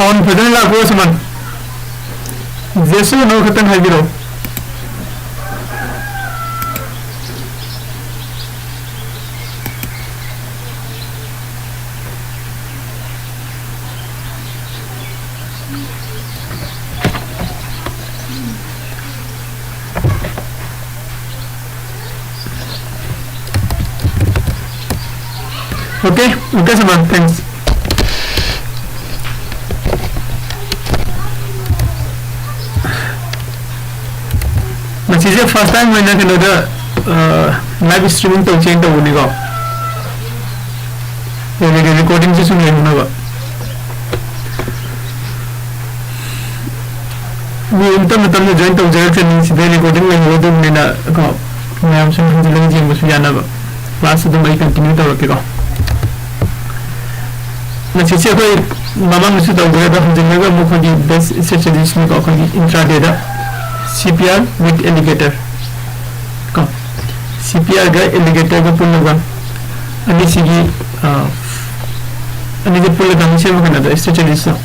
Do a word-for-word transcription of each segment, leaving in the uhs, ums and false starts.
Sound ꯐꯖꯅ ꯂꯥꯛꯄ꯭ꯔꯣ, ꯁꯨꯃꯟ? Yes or no ꯈꯛꯇꯪ ꯍꯥꯏꯕꯤꯔꯛꯑꯣ꯫ Okay, okay, Suman, thanks. ꯃꯁꯤꯁꯦ first time ꯑꯣꯏꯅ ꯀꯩꯅꯣꯗ, ꯑ, live streaming ꯇꯧꯁꯦꯅ ꯇꯧꯕꯅꯤꯀꯣ꯫ ꯑꯗꯨꯒꯤ recording ꯁꯦ ꯁꯨꯝ ꯌꯦꯡꯅꯕ꯫ ꯃꯤ ꯇꯞꯅ ꯇꯞꯅ join ꯇꯧꯖꯔꯛꯀꯅꯤ꯫ ꯁꯤꯗ recording ꯂꯩꯍꯧꯗꯕꯅꯤꯅ ꯀꯣ, ꯃꯌꯥꯝ ꯁꯨꯝ ꯍꯟꯖꯤꯜꯂꯒ ꯌꯦꯡꯕꯁꯨ ꯌꯥꯅꯕ꯫ Class ꯑꯗꯨꯝ ꯑꯩ continue ꯇꯧꯔꯛꯀꯦꯀꯣ꯫ ꯉꯁꯤꯁꯦ ꯑꯩꯈꯣꯏ ꯃꯃꯥꯡꯗꯁꯨ ꯇꯧꯈ꯭ꯔꯦ, ꯑꯗꯣ ꯍꯟꯖꯤꯜꯂꯒ ꯑꯃꯨꯛ ꯑꯩꯈꯣꯏꯒꯤ best strategies ꯅꯤꯀꯣ, ꯑꯩꯈꯣꯏꯒꯤ intraday the C P R with alligator ꯀꯣ, C P R ꯒ alligator ꯒ ꯄꯨꯜꯂꯒ ꯑꯅꯤꯁꯤꯒꯤ, ꯑ, ꯑꯅꯤꯁꯤ ꯄꯨꯜꯂꯒ ꯑꯃꯨꯛ ꯁꯦꯝꯕ ꯀꯩꯅꯣꯗꯣ, strategies ꯇꯣ꯫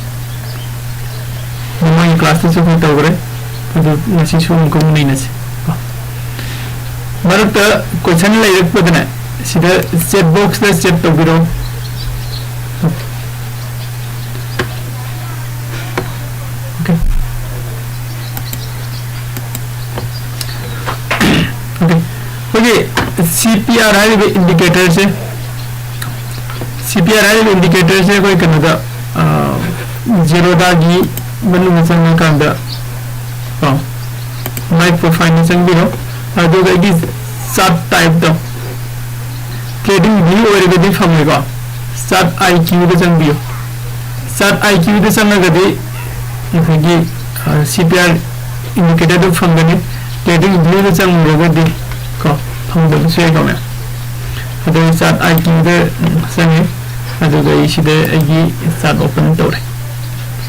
ꯃꯃꯥꯡꯒꯤ class ꯇꯁꯨ ꯑꯩꯈꯣꯏ ꯇꯧꯈ꯭ꯔꯦ, ꯑꯗꯨ ꯉꯁꯤꯁꯨ ꯑꯃꯨꯛꯀ ꯑꯃꯨꯛ ꯅꯩꯅꯁꯤ꯫ ꯃꯔꯛꯇ question ꯂꯩꯔꯛꯄꯗꯅꯦ, ꯁꯤꯗ chat box ꯇ chat ꯇꯧꯕꯤꯔꯛꯑꯣ꯫ Okay. Okay. ꯑꯩꯈꯣꯏꯒꯤ C P R ꯍꯥꯏꯔꯤꯕ indicator ꯁꯦ, C P R ꯍꯥꯏꯔꯤꯕ indicator ꯁꯦ ꯑꯩꯈꯣꯏ ꯀꯩꯅꯣꯗ, ꯑ, Zerodha ꯒꯤ ꯃꯅꯨꯡꯗ ꯆꯪꯉꯀꯥꯟꯗ, ꯀꯣ, my profile ꯗ ꯆꯪꯕꯤꯔꯣ꯫ ꯑꯗꯨꯒ ꯑꯩꯒꯤ chart type ꯇꯣ trading view ꯑꯣꯏꯔꯒꯗꯤ ꯐꯪꯉꯣꯏꯀꯣ꯫ Chart I Q the ꯆꯪꯕꯤꯌꯨ꯫ Chart I Q ꯗ ꯆꯪꯉꯒꯗꯤ ꯑꯩꯈꯣꯏꯒꯤ, ꯑ, C P R indicator ꯗꯨ ꯐꯪꯒꯅꯤ꯫ Trading view ꯗ ꯆꯪꯉꯨꯔꯒꯗꯤ ꯀꯣ, ꯐꯪꯗꯕꯁꯨ ꯌꯥꯏꯀꯣ, ꯃꯌꯥꯝ꯫ ꯑꯗꯨꯒ chart I Q ꯗ ꯆꯪꯉꯦ꯫ ꯑꯗꯨꯒ ꯑꯩ ꯁꯤꯗ ꯑꯩꯒꯤ chart open ꯇꯧꯔꯦ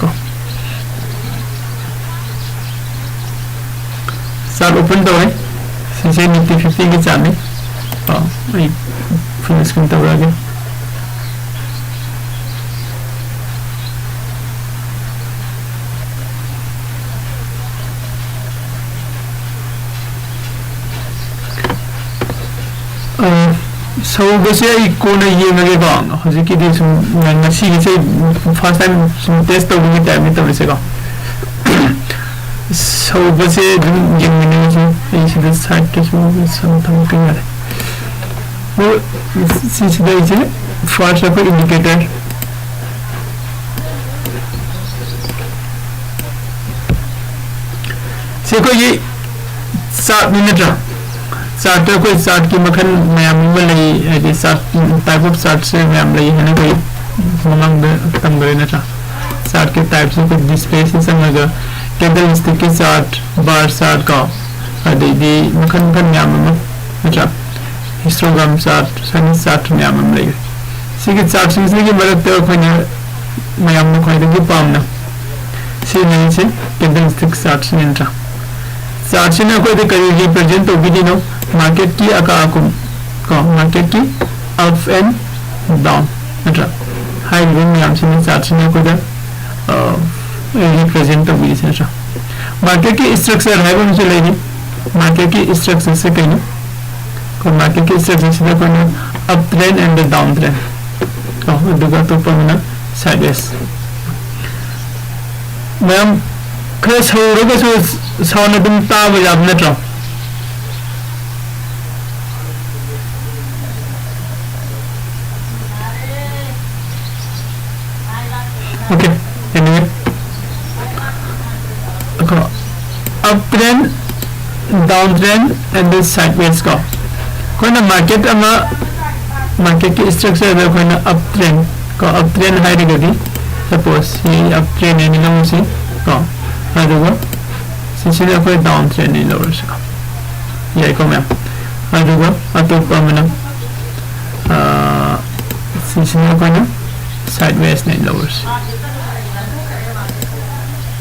ꯀꯣ꯫ Chart open ꯇꯧꯔꯦ꯫ ꯁꯤꯁꯦ Nifty fifty ꯒꯤ chart ꯅꯤ꯫ ꯑ, ꯑꯩ full screen ꯇꯧꯔꯛꯑꯒꯦ꯫ ꯁꯧꯕꯁꯦ ꯑꯩ ꯀꯣꯟꯅ ꯌꯦꯡꯉꯒꯦꯀꯣ꯫ ꯍꯧꯖꯤꯛꯀꯤꯗꯤ ꯁꯨꯝ ꯉꯁꯤꯒꯤꯁꯦ first time ꯁꯨꯝ test ꯇꯧꯕꯒꯤ type ꯅꯤ ꯇꯧꯔꯤꯁꯦꯀꯣ꯫ ꯁꯧꯕꯁꯦ ꯑꯗꯨꯝ ꯌꯦꯡꯃꯤꯟꯅꯔꯁꯤ꯫ ꯑꯩ ꯁꯤꯗ side ꯇꯁꯨ ꯁꯝ ꯊꯝꯃꯛꯄ ꯌꯥꯔꯦ꯫ ꯑꯗꯣ ꯁꯤꯁꯤꯗ ꯑꯩꯁꯦ first ꯑꯩꯈꯣꯏ indicator ꯁꯤ ꯑꯩꯈꯣꯏꯒꯤ chart ꯅꯤ ꯅꯠꯇ꯭ꯔꯥ? Chart ꯇ ꯑꯩꯈꯣꯏ chart ꯀꯤ ꯃꯈꯜ ꯃꯌꯥꯝ ꯑꯃ ꯂꯩ, ꯍꯥꯏꯗꯤ chart, type of chart ꯁꯦ ꯃꯌꯥꯝ ꯂꯩ ꯍꯥꯏꯅ ꯑꯩꯈꯣꯏ ꯃꯃꯥꯡꯗ ꯇꯝꯈ꯭ꯔꯦ ꯅꯠꯇ꯭ꯔꯥ? Chart ꯀꯤ type ꯁꯦ ꯑꯩꯈꯣꯏ display ꯁꯤ ꯆꯪꯉꯒ candlestick ꯀꯤ chart, bar chart ꯀꯣ, ꯑꯗꯩꯗꯤ ꯃꯈꯜ ꯃꯈꯜ ꯃꯌꯥꯝ ꯑꯃ ꯅꯠꯇ꯭ꯔꯥ? Histogram chart, Sunny chart ꯃꯌꯥꯝ ꯑꯃ ꯂꯩ꯫ ꯁꯤꯒꯤ chart ꯁꯤꯡꯁꯤꯒꯤ ꯃꯔꯛꯇ ꯑꯩꯈꯣꯏꯅ ꯃꯌꯥꯝꯅ ꯈ꯭ꯋꯥꯏꯗꯒꯤ ꯄꯥꯝꯅ ꯁꯤꯖꯤꯟꯅꯔꯤꯁꯦ candlestick chart ꯁꯤꯅꯤ ꯅꯠꯇ꯭ꯔꯥ? Chart ꯁꯤꯅ ꯑꯩꯈꯣꯏꯗ ꯀꯔꯤ represent ꯇꯧꯕꯤꯔꯤꯅꯣ? Market ꯀꯤ ꯑꯀꯥ ꯑꯀꯨꯝ ꯀꯣ, market ꯀꯤ up and down ꯅꯠꯇ꯭ꯔꯥ? ꯍꯥꯏꯔꯤꯕ ꯃꯌꯥꯝꯁꯤꯅ chart ꯁꯤꯅ ꯑꯩꯈꯣꯏꯗ represent ꯇꯧꯕꯤꯔꯤꯁꯦ ꯅꯠꯇ꯭ꯔꯥ? Market ꯀꯤ structure ꯍꯥꯏꯕ ꯑꯃꯁꯨ ꯂꯩꯔꯤ꯫ Market ꯀꯤ structure ꯁꯦ ꯀꯩꯅꯣ? ꯑꯩꯈꯣꯏ market ꯀꯤ structure ꯁꯤꯗ ꯑꯩꯈꯣꯏꯅ up trend and the down trend ꯀꯣ, ꯑꯗꯨꯒ ꯑꯇꯣꯞꯄ ꯑꯃꯅ sideways꯫ ꯃꯌꯥꯝ ꯈꯔ ꯁꯧꯔꯒꯁꯨ sound ꯑꯗꯨꯝ ꯇꯥꯕ ꯌꯥꯕ ꯅꯠꯇ꯭ꯔꯣ? Okay, anyway, ꯀꯣ, up trend, down trend and then sideways ꯀꯣ꯫ ꯑꯩꯈꯣꯏꯅ market ꯑꯃ, market ꯀꯤ structure ꯗ ꯑꯩꯈꯣꯏꯅ up trend ꯀꯣ, up trend ꯍꯥꯏꯔꯒꯗꯤ suppose ꯁꯤ up trend ꯍꯥꯏꯅ ꯂꯧꯔꯁꯤ ꯀꯣ, ꯑꯗꯨꯒ ꯁꯤꯁꯤꯅ ꯑꯩꯈꯣꯏ down trend ꯍꯥꯏꯅ ꯂꯧꯔꯁꯤ ꯀꯣ꯫ ꯌꯥꯏꯀꯣ ꯃꯌꯥꯝ? ꯑꯗꯨꯒ ꯑꯇꯣꯞꯄ ꯑꯃꯅ ꯑꯥ, ꯁꯤꯁꯤꯅ ꯑꯩꯈꯣꯏꯅ sideways ꯅꯦ ꯂꯧꯔꯁꯤ꯫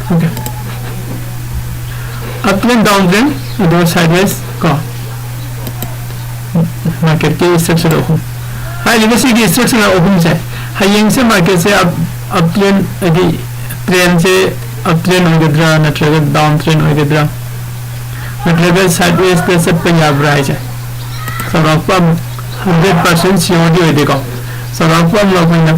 Okay, up trend, down trend, ꯑꯗꯨꯒ sideways ꯀꯣ꯫ Market ꯀꯤ structure ꯑꯍꯨꯝ꯫ ꯍꯥꯏꯔꯤꯕ ꯁꯤꯒꯤ structure ꯑꯍꯨꯝꯁꯦ, ꯍꯌꯦꯡꯁꯦ market ꯁꯦ up, up trend, ꯍꯥꯏꯗꯤ trend ꯁꯦ up trend ꯑꯣꯏꯒꯗ꯭ꯔꯥ ꯅꯠꯇ꯭ꯔꯒ down trend ꯑꯣꯏꯒꯗ꯭ꯔꯥ ꯅꯠꯇ꯭ꯔꯒ sideways ꯇ ꯆꯠꯄ ꯌꯥꯕ꯭ꯔꯥ ꯍꯥꯏꯁꯦ ꯆꯥꯎꯔꯥꯛꯄ ꯑꯃ ꯍꯟꯗ꯭ꯔꯦꯠ ꯄꯥꯔꯁꯦꯟ ꯁꯤꯌꯣꯔꯗꯤ ꯑꯣꯏꯗꯦꯀꯣ꯫ ꯆꯥꯎꯔꯥꯛꯄ ꯑꯃ ꯑꯩꯈꯣꯏꯅ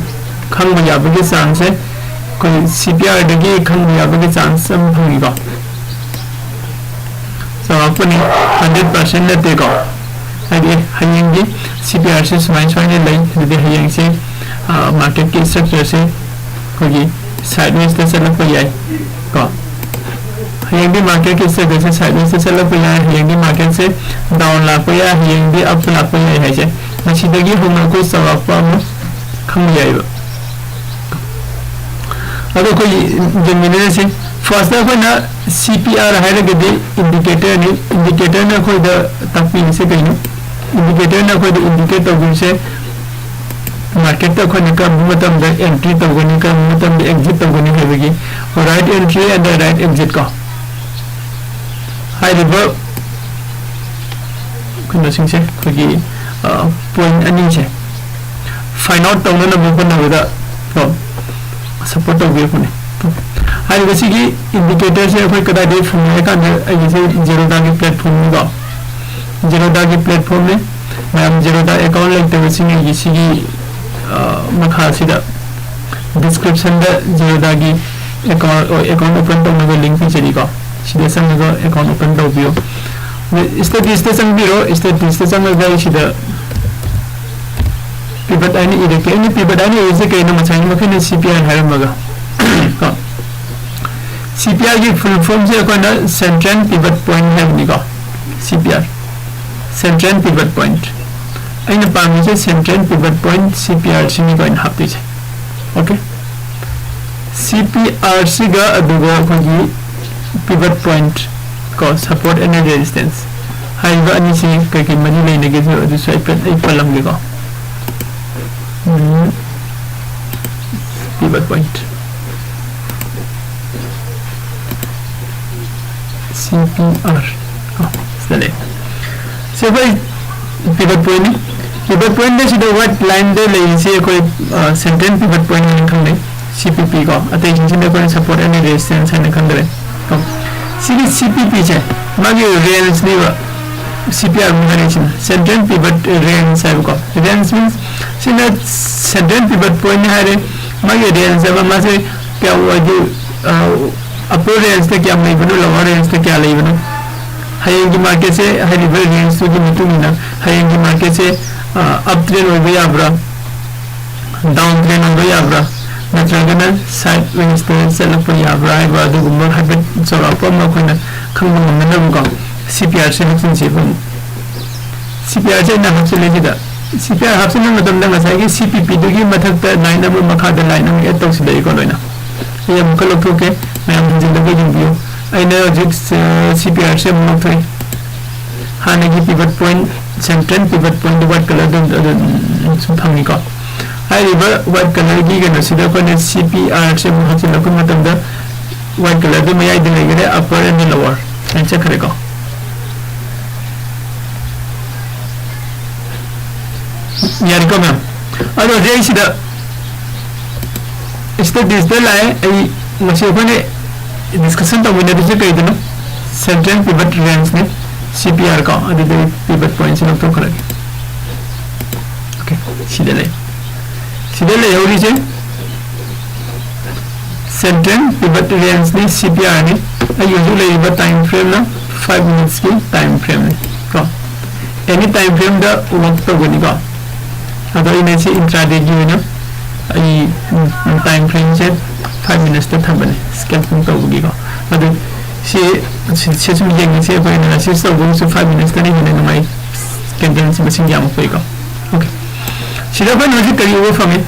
ꯈꯪꯕ ꯌꯥꯕꯒꯤ ꯆꯥꯡꯁꯦ ꯑꯩꯈꯣꯏ ꯁꯤ ꯄꯤ ꯑꯥꯔꯗꯒꯤ ꯈꯪꯕ ꯌꯥꯕꯒꯤ ꯆꯥꯡꯁ ꯑꯃ ꯐꯪꯉꯤꯀꯣ꯫ ꯆꯥꯎꯔꯥꯛꯄꯅꯤ, ꯍꯟꯗ꯭ꯔꯦꯠ ꯄꯥꯔꯁꯦꯟ ꯅꯠꯇꯦꯀꯣ꯫ ꯍꯥꯏꯗꯤ ꯍꯌꯦꯡꯗꯤ ꯁꯤ ꯄꯤ ꯑꯥꯔꯁꯦ ꯁꯨꯃꯥꯏ ꯁꯨꯃꯥꯏꯅ ꯂꯩ, ꯑꯗꯨꯗꯤ ꯍꯌꯦꯡꯁꯦ ꯃꯥꯔꯀꯦꯠꯀꯤ ꯏꯁꯇ꯭ꯔꯛꯆꯔꯁꯦ ꯑꯩꯈꯣꯏꯒꯤ ꯁꯥꯏꯠ ꯋꯦꯁꯇ ꯆꯠꯂꯛꯄ ꯌꯥꯏ ꯀꯣ꯫ ꯍꯌꯦꯡꯗꯤ ꯃꯥꯔꯀꯦꯠꯀꯤ ꯏꯁꯇ꯭ꯔꯛꯆꯔꯁꯦ ꯁꯥꯏꯠ ꯋꯦꯁꯇ ꯆꯠꯂꯛꯄ ꯌꯥꯏ, ꯍꯌꯦꯡꯗꯤ ꯃꯥꯔꯀꯦꯠꯁꯦ ꯗꯥꯎꯟ ꯂꯥꯛꯄ ꯌꯥꯏ, ꯍꯌꯦꯡꯗꯤ ꯑꯞ ꯂꯥꯛꯄ ꯌꯥꯏ ꯍꯥꯏꯁꯦ꯫ ꯃꯁꯤꯗꯒꯤ ꯍꯧꯅ ꯑꯩꯈꯣꯏ ꯆꯥꯎꯔꯥꯛꯄ ꯑꯃ ꯈꯪꯕ ꯌꯥꯏꯕ꯫ ꯑꯗꯣ ꯑꯩꯈꯣꯏ ꯌꯦꯡꯃꯤꯟꯅꯔꯁꯤ꯫ ꯐꯥꯔꯁꯇ ꯑꯩꯈꯣꯏꯅ ꯁꯤ ꯄꯤ ꯑꯥꯔ ꯍꯥꯏꯔꯒꯗꯤ ꯏꯟꯗꯤꯀꯦꯇꯔꯅꯤ꯫ ꯏꯟꯗꯤꯀꯦꯇꯔꯅ ꯑꯩꯈꯣꯏꯗ ꯇꯥꯛꯄꯤꯔꯤꯁꯦ ꯀꯩꯅꯣ? ꯏꯟꯗꯤꯀꯦꯇꯔꯅ ꯑꯩꯈꯣꯏꯗ ꯏꯟꯗꯤꯀꯦꯠ ꯇꯧꯕꯤꯔꯤꯁꯦ ꯃꯥꯔꯀꯦꯠꯇ ꯑꯩꯈꯣꯏꯅ ꯀꯔꯝꯕ ꯃꯇꯝꯗ ꯑꯦꯟꯇ꯭ꯔꯤ ꯇꯧꯒꯅꯤ, ꯀꯔꯝꯕ ꯃꯇꯝꯗ ꯑꯦꯛꯖꯤꯠ ꯇꯧꯒꯅꯤ ꯍꯥꯏꯕꯒꯤ, right entry and right exit ꯀꯣ꯫ ꯍꯥꯏꯔꯤꯕ ꯀꯩꯅꯣꯁꯤꯡꯁꯦ ꯑꯩꯈꯣꯏꯒꯤ ꯄꯣꯏꯟ ꯑꯅꯤꯁꯦ ꯐꯥꯏꯟ ꯑꯥꯎꯠ ꯇꯧꯅꯅꯕ ꯍꯣꯠꯅꯕꯗ ꯀꯣ ꯁꯞꯄꯣꯔꯠ ꯇꯧꯕꯤꯔꯛꯄꯅꯦ꯫ ꯍꯥꯏꯔꯤꯕ ꯁꯤꯒꯤ ꯏꯟꯗꯤꯀꯦꯇꯔꯁꯦ ꯑꯩꯈꯣꯏ ꯀꯗꯥꯏꯗꯒꯤ ꯐꯪꯉꯤ ꯍꯥꯏ ꯀꯥꯟꯗ ꯑꯩꯒꯤꯁꯦ ꯖꯦꯔꯣꯗꯥꯒꯤ ꯄ꯭ꯂꯦꯠꯐꯣꯝꯅꯤꯀꯣ꯫ ꯖꯦꯔꯣꯗꯥꯒꯤ ꯄ꯭ꯂꯦꯠꯐꯣꯝꯅꯤ꯫ ꯃꯌꯥꯝ ꯖꯦꯔꯣꯗꯥ ꯑꯦꯀꯥꯎꯟ ꯂꯩꯇꯕꯁꯤꯡ ꯑꯩꯒꯤ ꯁꯤꯒꯤ ꯃꯈꯥꯁꯤꯗ ꯗꯤꯁꯀ꯭ꯔꯤꯞꯁꯟꯗ ꯖꯦꯔꯣꯗꯥꯒꯤ ꯑꯦꯀꯥꯎꯟ ꯑꯦꯀꯥꯎꯟ ꯑꯣꯄꯟ ꯇꯧꯅꯕ ꯂꯤꯡ ꯄꯤꯖꯔꯤꯀꯣ꯫ ꯁꯤꯗ ꯆꯪꯉꯒ ꯑꯦꯀꯥꯎꯟ ꯑꯣꯄꯟ ꯇꯧꯕꯤꯌꯨ꯫ ꯁ꯭ꯇꯗꯤꯁꯇ ꯆꯪꯕꯤꯔꯣ꯫ ꯁ꯭ꯇꯗꯤꯁꯇ ꯆꯪꯉꯒ ꯑꯩ ꯁꯤꯗ ꯄꯤꯚꯠ ꯍꯥꯏꯅ ꯏꯔꯛꯀꯦ꯫ ꯑꯩꯅ ꯄꯤꯚꯠ ꯍꯥꯏꯅ ꯏꯔꯤꯁꯦ ꯀꯩꯅꯣ? ꯉꯁꯥꯏꯒꯤ ꯃꯈꯩꯅ ꯁꯤ ꯄꯤ ꯑꯥꯔ ꯍꯥꯏꯔꯝꯃꯒ ꯀꯣ꯫ ꯁꯤ ꯄꯤ ꯑꯥꯔꯒꯤ ꯐꯨꯜ ꯐꯣꯝꯁꯦ ꯑꯩꯈꯣꯏꯅ ꯁꯦꯟꯇ꯭ꯔꯦꯜ ꯄꯤꯚꯠ ꯄꯣꯏꯟꯠ ꯍꯥꯏꯕꯅꯤꯀꯣ꯫ ꯁꯤ P R, central pivot point. ꯑꯩꯅ ꯄꯥꯝꯃꯤꯁꯦ ꯁꯦꯟꯇ꯭ꯔꯦꯜ ꯄꯤꯚꯠ ꯄꯣꯏꯟꯠ ꯁꯤ ꯄꯤ ꯑꯥꯔ ꯁꯤꯅꯤꯀꯣ ꯑꯩꯅ ꯍꯥꯞꯇꯣꯏꯁꯦ꯫ ꯑꯣꯀꯦ꯫ ꯁꯤ ꯄꯤ ꯑꯥꯔ ꯁꯤꯒ ꯑꯗꯨꯒ ꯑꯩꯈꯣꯏꯒꯤ ꯄꯤꯚꯠ ꯄꯣꯏꯟꯠ ꯀꯣ, ꯁꯞꯄꯣꯔꯠ ꯑꯦꯟ ꯔꯦꯖꯤꯁꯇꯦꯟꯁ ꯍꯥꯏꯔꯤꯕ ꯑꯅꯤꯁꯤ ꯀꯩꯀꯩ ꯃꯔꯤ ꯂꯩꯅꯒꯦꯁꯨ ꯑꯗꯨꯁꯨ ꯑꯩ ꯄ-, ꯑꯩ ꯄꯜꯂꯝꯒꯦꯀꯣ꯫ ꯎꯝ, ꯄꯤꯚꯠ ꯄꯣꯏꯟꯠ꯫ ꯁꯤ ꯄꯤ ꯑꯥꯔ꯫ ꯑꯣ, ꯁꯤꯗ ꯂꯩ꯫ ꯁꯤ ꯑꯩꯈꯣꯏ ꯄꯤꯚꯠ ꯄꯣꯏꯟꯠꯅꯤ꯫ ꯄꯤꯚꯠ ꯄꯣꯏꯟꯠ ꯑꯁꯤꯗ ꯋꯥꯏꯠ ꯂꯥꯏꯟꯗ ꯂꯩꯔꯤꯁꯤ ꯑꯩꯈꯣꯏ, ꯑ, ꯁꯦꯟꯇ꯭ꯔꯦꯜ ꯄꯤꯚꯠ ꯄꯣꯏꯟꯠ ꯍꯥꯏꯅ ꯈꯪꯅꯩ꯫ ꯁꯤ ꯄꯤ ꯄꯤ ꯀꯣ꯫ ꯑꯇꯩꯁꯤꯡꯁꯤꯅ ꯑꯩꯈꯣꯏꯅ ꯁꯞꯄꯣꯔꯠ ꯑꯦꯟ ꯔꯦꯖꯤꯁꯇꯦꯟꯁ ꯍꯥꯏꯅ ꯈꯪꯗꯔꯦ꯫ ꯀꯣ꯫ ꯁꯤꯒꯤ ꯁꯤ ꯄꯤ ꯄꯤꯁꯦ ꯃꯥꯒꯤ ꯔꯦꯟꯖꯅꯦꯕ꯫ ꯁꯤ ꯄꯤ ꯑꯥꯔ ꯑꯃꯨꯛ ꯍꯥꯏꯔꯛꯏꯁꯤꯅ central pivot range ꯍꯥꯏꯕꯀꯣ꯫ Range means ꯁꯤꯅ central pivot point ꯍꯥꯏꯔꯦ꯫ ꯃꯥꯒꯤ range ꯍꯥꯏꯕ ꯃꯥꯁꯦ ꯀꯌꯥ ꯑꯣꯏꯗꯤ, ꯑ, upper rangeꯇ ꯀꯌꯥꯝ ꯂꯩꯕꯅꯣ, lower rangeꯇ ꯀꯌꯥ ꯂꯩꯕꯅꯣ, ꯍꯌꯦꯡꯒꯤ marketꯁꯦ ꯍꯥꯏꯔꯤꯕ rangeꯇꯨꯒꯤ ꯃꯇꯨꯡ ꯏꯟꯅ ꯍꯌꯦꯡꯒꯤ marketꯁꯦ, ꯑ, up trend ꯑꯣꯏꯕ ꯌꯥꯕ꯭ꯔꯥ, down trend ꯑꯣꯏꯕ ꯌꯥꯕ꯭ꯔꯥ, ꯅꯠꯇ꯭ꯔꯒꯅ side rangeꯇ ꯆꯠꯂꯛꯄ ꯌꯥꯕ꯭ꯔꯥ ꯍꯥꯏꯕ ꯑꯗꯨꯒꯨꯝꯕ ꯍꯥꯏꯐꯦꯠ ꯆꯥꯎꯔꯥꯛꯄ ꯑꯃ ꯑꯩꯈꯣꯏꯅ ꯈꯪꯕ ꯉꯝꯅꯅꯕꯀꯣ, ꯁꯤ ꯄꯤ ꯑꯥꯔꯁꯦ ꯍꯥꯞꯆꯤꯟꯁꯦꯕ꯫ ꯁꯤ ꯄꯤ ꯑꯥꯔꯁꯦ ꯑꯩꯅ ꯍꯥꯞꯆꯤꯜꯂꯦ ꯁꯤꯗ꯫ ꯁꯤ ꯄꯤ ꯑꯥꯔ ꯍꯥꯞꯆꯤꯟꯕ ꯃꯇꯝꯗ ꯉꯁꯥꯏꯒꯤ ꯁꯤ ꯄꯤ ꯄꯤꯗꯨꯒꯤ ꯃꯊꯛꯇ line ꯑꯃ, ꯃꯈꯥꯗ line ꯑꯃ add ꯇꯧꯁꯤꯜꯂꯛꯏꯀꯣ ꯂꯣꯏꯅ꯫ ꯑꯩ ꯑꯃꯨꯛꯀ ꯂꯧꯊꯣꯛꯀꯦ, ꯃꯌꯥꯝ ꯍꯟꯖꯤꯜꯂꯒ ꯌꯦꯡꯕꯤꯌꯨ꯫ ꯑꯩꯅ ꯍꯧꯖꯤꯛ, ꯑ, ꯁꯤ ꯄꯤ ꯑꯥꯔꯁꯦ ꯑꯃꯨꯛ ꯂꯧꯊꯣꯛꯏ꯫ ꯍꯥꯟꯅꯒꯤ pivot point, central pivot point white colourꯗꯨ ꯑꯗꯨꯝ ꯁꯨꯝ ꯐꯪꯉꯤꯀꯣ꯫ ꯍꯥꯏꯔꯤꯕ white colourꯒꯤ ꯀꯩꯅꯣꯁꯤꯗ ꯑꯩꯈꯣꯏꯅ ꯁꯤ ꯄꯤ ꯑꯥꯔꯁꯦ ꯑꯃꯨꯛ ꯍꯥꯞꯆꯤꯜꯂꯛꯄ ꯃꯇꯝꯗ white colourꯗꯨ ꯃꯌꯥꯏꯗ ꯂꯩꯈꯔꯦ, upper and lower ꯍꯥꯏꯅ ꯆꯠꯈ꯭ꯔꯦꯀꯣ꯫ ꯌꯥꯔꯦꯀꯣ ꯃꯌꯥꯝ? ꯑꯗꯣ ꯍꯧꯖꯤꯛ ꯑꯩ ꯁꯤꯗ, ꯁꯤꯗ digital line ꯑꯩ ꯉꯁꯤ ꯑꯩꯈꯣꯏꯅ discussion ꯇꯧꯃꯤꯟꯅꯗꯣꯏꯁꯦ ꯀꯩꯗꯅꯣ? Central pivot rangeꯅꯦ, ꯁꯤ ꯄꯤ ꯑꯥꯔ ꯀꯣ꯫ ꯑꯗꯨꯗꯤ pivot pointꯁꯦ ꯂꯧꯊꯣꯛꯈ꯭ꯔꯒꯦ꯫ Okay, ꯁꯤꯗ ꯂꯩ꯫ ꯁꯤꯗ ꯂꯩꯍꯧꯔꯤꯁꯦ central pivot rangeꯅꯤ, ꯁꯤ ꯄꯤ ꯑꯥꯔꯅꯤ꯫ ꯑꯩꯒꯤ ꯍꯧꯖꯤꯛ ꯂꯩꯔꯤꯕ time frameꯅ five minutesꯀꯤ time frameꯅꯤ ꯀꯣ꯫ Any time frameꯗ work ꯇꯧꯒꯅꯤꯀꯣ꯫ ꯑꯗꯣ ꯑꯩꯅ ꯁꯤ intradayꯒꯤ ꯑꯣꯏꯅ ꯑꯩ, ꯎꯝ, time frameꯁꯦ five minutesꯇ ꯊꯝꯕꯅꯦ, scalping ꯇꯧꯕꯒꯤꯀꯣ꯫ ꯑꯗꯨ ꯁꯤ, ꯁꯤ, ꯁꯤ ꯁꯨꯝ ꯌꯦꯡꯉꯁꯤ, ꯑꯩꯈꯣꯏ analysis ꯇꯧꯕꯒꯤꯁꯨ five minutesꯇꯅ ꯍꯦꯟꯅ ꯅꯨꯡꯉꯥꯏ, candleꯁꯦ ꯃꯁꯤꯡ ꯌꯥꯝꯃꯛꯄꯒꯤꯀꯣ꯫ Okay, ꯁꯤꯗ ꯑꯩꯈꯣꯏꯅ ꯍꯧꯖꯤꯛ ꯀꯔꯤ ꯎꯕ ꯐꯪꯉꯤ?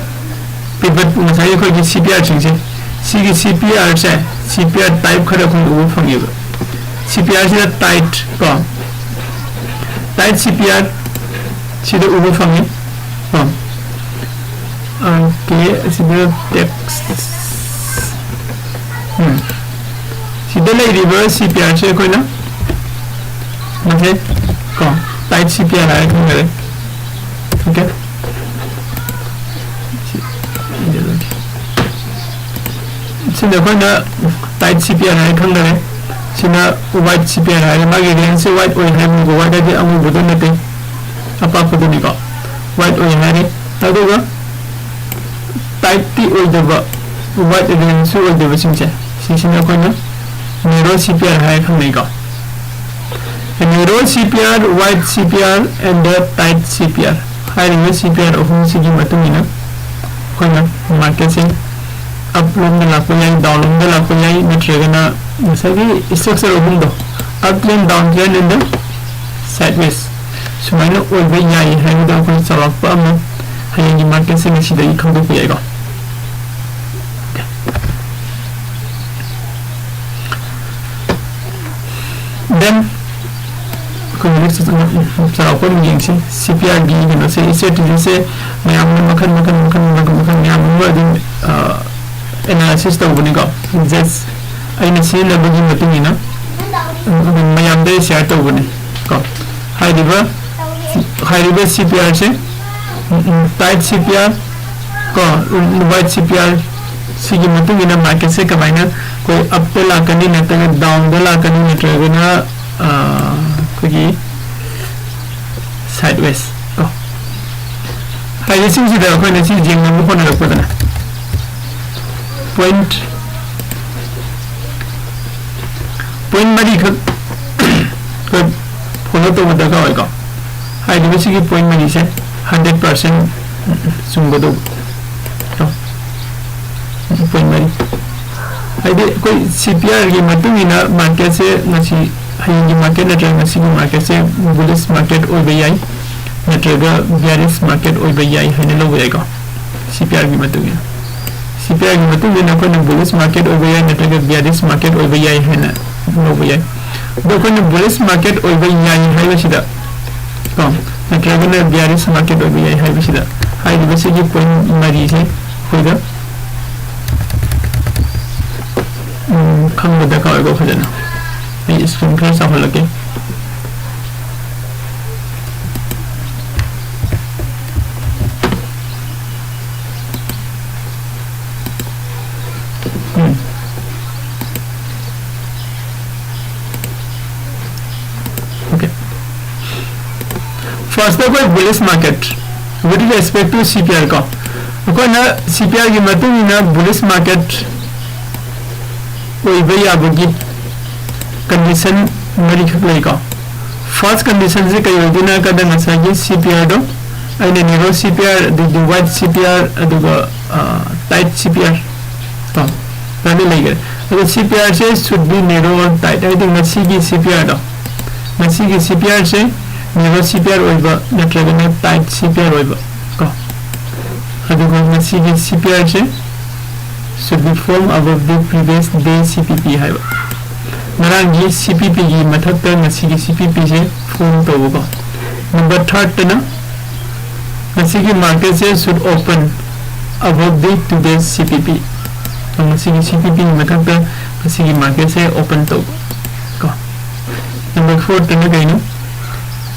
Pivot, ꯉꯁꯥꯏ ꯑꯩꯈꯣꯏꯒꯤ ꯁꯤ ꯄꯤ ꯑꯥꯔꯁꯤꯡꯁꯦ, ꯁꯤꯒꯤ ꯁꯤ ꯄꯤ ꯑꯥꯔꯁꯦ, ꯁꯤ ꯄꯤ ꯑꯥꯔ type ꯈꯔ ꯑꯩꯈꯣꯏꯅ ꯎꯕ ꯐꯪꯉꯦꯕ꯫ ꯁꯤ ꯄꯤ ꯑꯥꯔꯁꯤꯗ tight ꯀꯣ, tight ꯁꯤ ꯄꯤ ꯑꯥꯔ ꯁꯤꯗ ꯎꯕ ꯐꯪꯉꯤ ꯀꯣ꯫ Okay, ꯑꯁꯤꯗ text, ꯎꯝ, ꯁꯤꯗ ꯂꯩꯔꯤꯕ ꯁꯤ ꯄꯤ ꯑꯥꯔꯁꯦ ꯑꯩꯈꯣꯏꯅ ꯃꯁꯦ ꯀꯣ, tight ꯁꯤ ꯄꯤ ꯑꯥꯔ ꯍꯥꯏꯔ ꯈꯪꯖꯔꯦ꯫ Okay, ꯁꯤ ꯏꯖꯜꯂꯒꯦ꯫ ꯁꯤꯗ ꯑꯩꯈꯣꯏꯅ tight ꯁꯤ ꯄꯤ ꯑꯥꯔ ꯍꯥꯏꯔ ꯈꯪꯖꯔꯦ꯫ ꯁꯤꯅ white C P R ꯍꯥꯏꯔꯦ꯫ ꯃꯥꯒꯤ range ꯁꯦ white ꯑꯣꯏ ꯍꯥꯏꯕꯅꯤꯀꯣ꯫ White ꯍꯥꯏꯗꯤ ꯑꯉꯧꯕꯗꯣ ꯅꯠꯇꯦ, ꯑꯄꯥꯛꯄꯗꯨꯅꯤꯀꯣ꯫ White ꯑꯣꯏ ꯍꯥꯏꯔꯦ꯫ ꯑꯗꯨꯒ tight ꯇꯤ ꯑꯣꯏꯗꯕ, white range ꯁꯨ ꯑꯣꯏꯗꯕꯁꯤꯡꯁꯦ, ꯁꯤꯁꯤꯅ ꯑꯩꯈꯣꯏꯅ narrow C P R ꯍꯥꯏꯔ ꯈꯪꯅꯩꯀꯣ꯫ Narrow C P R, white C P R and the tight C P R ꯍꯥꯏꯔꯤꯕ C P R ꯑꯍꯨꯝꯁꯤꯒꯤ ꯃꯇꯨꯡ ꯏꯟꯅ ꯑꯩꯈꯣꯏꯅ market ꯁꯦ up ꯂꯣꯝꯗ ꯂꯥꯛꯄ ꯌꯥꯏ, down ꯂꯣꯝꯗ ꯂꯥꯛꯄ ꯌꯥꯏ, ꯅꯠꯇ꯭ꯔꯒꯅ ꯉꯁꯥꯏꯒꯤ structure ꯑꯍꯨꯝꯗꯣ, up trend, down trend and the sideways, ꯁꯨꯃꯥꯏꯅ ꯑꯣꯏꯕ ꯌꯥꯏ ꯍꯥꯏꯕꯗꯣ ꯑꯩꯈꯣꯏ ꯆꯥꯎꯔꯥꯛꯄ ꯑꯃ ꯍꯌꯦꯡꯒꯤ market ꯁꯦ ꯉꯁꯤꯗꯒꯤ ꯈꯪꯗꯣꯛꯄ ꯌꯥꯏꯀꯣ꯫ Then ꯑꯩꯈꯣꯏ next ꯆꯥꯎꯔꯥꯛꯄ ꯑꯃ ꯌꯦꯡꯁꯤ꯫ C P R ꯒꯤ ꯀꯩꯅꯣꯁꯦ, strategy ꯁꯦ ꯃꯌꯥꯝꯅ ꯃꯈꯜ ꯃꯈꯜ ꯃꯈꯜ ꯃꯈꯜ ꯃꯈꯜ ꯃꯌꯥꯝ ꯑꯃ ꯑꯗꯨꯝ, ꯑ, analysis ꯇꯧꯕꯅꯤꯀꯣ꯫ Just ꯑꯩꯅ ꯁꯤꯖꯤꯟꯅꯕꯒꯤ ꯃꯇꯨꯡ ꯏꯟꯅ, ꯎꯝ, ꯑꯗꯨꯝ ꯃꯌꯥꯝꯗ ꯑꯩ share ꯇꯧꯕꯅꯤ ꯀꯣ꯫ ꯍꯥꯏꯔꯤꯕ, ꯍꯥꯏꯔꯤꯕ C P R ꯁꯦ, ꯎꯝ, ꯎꯝ, tight C P R ꯀꯣ, ꯎꯝ, white C P R, ꯁꯤꯒꯤ ꯃꯇꯨꯡ ꯏꯟꯅ market ꯁꯦ ꯀꯃꯥꯏꯅ ꯑꯩꯈꯣꯏ up ꯇ ꯂꯥꯛꯀꯅꯤ, ꯅꯠꯇ꯭ꯔꯒ down ꯗ ꯂꯥꯛꯀꯅꯤ, ꯅꯠꯇ꯭ꯔꯒꯅ, ꯑ, ꯑꯩꯈꯣꯏꯒꯤ sideways ꯀꯣ꯫ ꯍꯥꯏꯔꯤꯁꯤꯡꯁꯤꯗ ꯑꯩꯈꯣꯏꯅ ꯁꯤ ꯌꯦꯡꯅꯕ ꯍꯣꯠꯅꯔꯛꯄꯗꯅꯦ, point, point ꯃꯔꯤꯈꯛ ꯑꯩꯈꯣꯏ follow ꯇꯧꯕ ꯗꯔꯀꯥꯔ ꯑꯣꯏꯀꯣ꯫ ꯍꯥꯏꯔꯤꯕ ꯁꯤꯒꯤ point ꯃꯔꯤꯁꯦ hundred percent ꯆꯨꯝꯒꯗꯧꯕ ꯀꯣ꯫ Point ꯃꯔꯤ꯫ ꯍꯥꯏꯗꯤ ꯑꯩꯈꯣꯏ C P R ꯒꯤ ꯃꯇꯨꯡ ꯏꯟꯅ market ꯁꯦ ꯉꯁꯤ, ꯍꯌꯦꯡꯒꯤ market ꯅꯠꯇ꯭ꯔꯒ ꯉꯁꯤꯒꯤ market ꯁꯦ bullish market ꯑꯣꯏꯕ ꯌꯥꯏ, ꯅꯠꯇ꯭ꯔꯒ bearish market ꯑꯣꯏꯕ ꯌꯥꯏ ꯍꯥꯏꯅ ꯂꯧꯕ ꯌꯥꯏꯀꯣ꯫ C P R ꯒꯤ ꯃꯇꯨꯡ ꯏꯟꯅ, C P R ꯒꯤ ꯃꯇꯨꯡ ꯏꯟꯅ ꯑꯩꯈꯣꯏꯅ bullish market ꯑꯣꯏꯕ ꯌꯥꯏ ꯅꯠꯇ꯭ꯔꯒ bearish market ꯑꯣꯏꯕ ꯌꯥꯏ ꯍꯥꯏꯅ ꯂꯧꯕ ꯌꯥꯏ꯫ ꯑꯗꯣ ꯑꯩꯈꯣꯏꯅ bullish market ꯑꯣꯏꯕ ꯌꯥꯏ ꯍꯥꯏꯕꯁꯤꯗ ꯀꯣ, ꯅꯠꯇ꯭ꯔꯒꯅ bearish market ꯑꯣꯏꯕ ꯌꯥꯏ ꯍꯥꯏꯕꯁꯤꯗ ꯍꯥꯏꯔꯤꯕꯁꯤꯒꯤ point ꯃꯔꯤꯁꯦ ꯑꯩꯈꯣꯏꯗ, ꯎꯝ, ꯈꯪꯕ ꯗꯔꯀꯥꯔ ꯑꯣꯏꯀꯣ ꯐꯖꯅ꯫ ꯑꯩ screen ꯈꯔ ꯆꯥꯎꯍꯜꯂꯛꯀꯦ꯫ ꯎꯝ꯫ First ꯑꯩꯈꯣꯏ bullish market with respect to C P R ꯀꯣ, ꯑꯩꯈꯣꯏꯅ C P R ꯒꯤ ꯃꯇꯨꯡ ꯏꯟꯅ bullish market ꯑꯣꯏꯕ ꯌꯥꯕꯒꯤ condition ꯃꯔꯤꯈꯛ ꯂꯩꯀꯣ꯫ First condition ꯁꯦ ꯀꯩ ꯑꯣꯏꯗꯣꯏꯅꯣ ꯍꯥꯏ ꯀꯥꯟꯗ ꯉꯁꯥꯏꯒꯤ C P R ꯗꯣ ꯑꯩꯅ narrow C P R, ꯑꯗꯒꯤ wide C P R, ꯑꯗꯨꯒ tight C P R ꯀꯣ, ꯁꯨꯃꯥꯏꯅ ꯂꯩꯈ꯭ꯔꯦ꯫ ꯑꯗꯣ C P R say should be narrow or tight, ꯍꯥꯏꯗꯤ ꯉꯁꯤꯒꯤ C P R ꯗꯣ, ꯉꯁꯤꯒꯤ C P R ꯁꯦ narrow C P R ꯑꯣꯏꯕ ꯅꯠꯇ꯭ꯔꯒꯅ tight C P R ꯑꯣꯏꯕ ꯀꯣ꯫ ꯑꯗꯨꯒ ꯉꯁꯤꯒꯤ C P R say should be form above the previous day C P P ꯍꯥꯏꯕ꯫ ꯉꯔꯥꯡꯒꯤ C P P ꯒꯤ ꯃꯊꯛꯇ ꯉꯁꯤꯒꯤ C P P ꯁꯦ form ꯇꯧꯕꯀꯣ꯫ Number third ꯇꯅ ꯉꯁꯤꯒꯤ market say should open above the today's C P P꯫ ꯉꯁꯤꯒꯤ C P P ꯒꯤ ꯃꯊꯛꯇ ꯉꯁꯤꯒꯤ market ꯁꯦ open ꯇꯧꯕ ꯀꯣ꯫ Number four ꯇꯅ ꯀꯩꯅꯣ?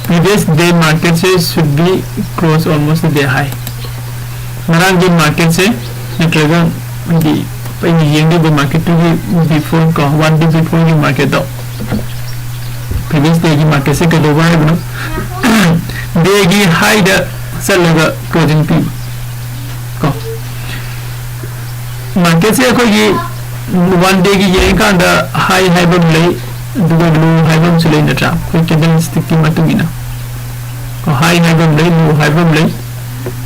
Previous day market say should be close almost the day high꯫ ꯉꯔꯥꯡꯒꯤ market ꯁꯦ ꯅꯠꯇ꯭ꯔꯒ ꯍꯥꯏꯗꯤ ꯑꯩꯅ ꯌꯦꯡꯂꯤꯕ market ꯇꯨꯒꯤ before ꯀꯣ, one day before ꯒꯤ market ꯇꯣ, previous day ꯒꯤ market ꯁꯦ ꯀꯩꯗꯧꯕ ꯍꯥꯏꯕꯅꯣ? Day ꯒꯤ high ꯗ ꯆꯠꯂꯒ closing ꯄꯤꯕ ꯀꯣ꯫ Market ꯁꯦ ꯑꯩꯈꯣꯏꯒꯤ one day ꯒꯤ ꯌꯦꯡꯉꯀꯥꯟꯗ high ꯍꯥꯏꯕ ꯑꯃ ꯂꯩ, ꯑꯗꯨꯒ low ꯍꯥꯏꯕ ꯑꯃꯁꯨ ꯂꯩ ꯅꯠꯇ꯭ꯔꯥ? ꯑꯩꯈꯣꯏ candlestick ꯀꯤ ꯃꯇꯨꯡ ꯏꯟꯅ ꯀꯣ, high ꯍꯥꯏꯕ ꯑꯃ ꯂꯩ, low ꯍꯥꯏꯕ ꯑꯃ ꯂꯩ,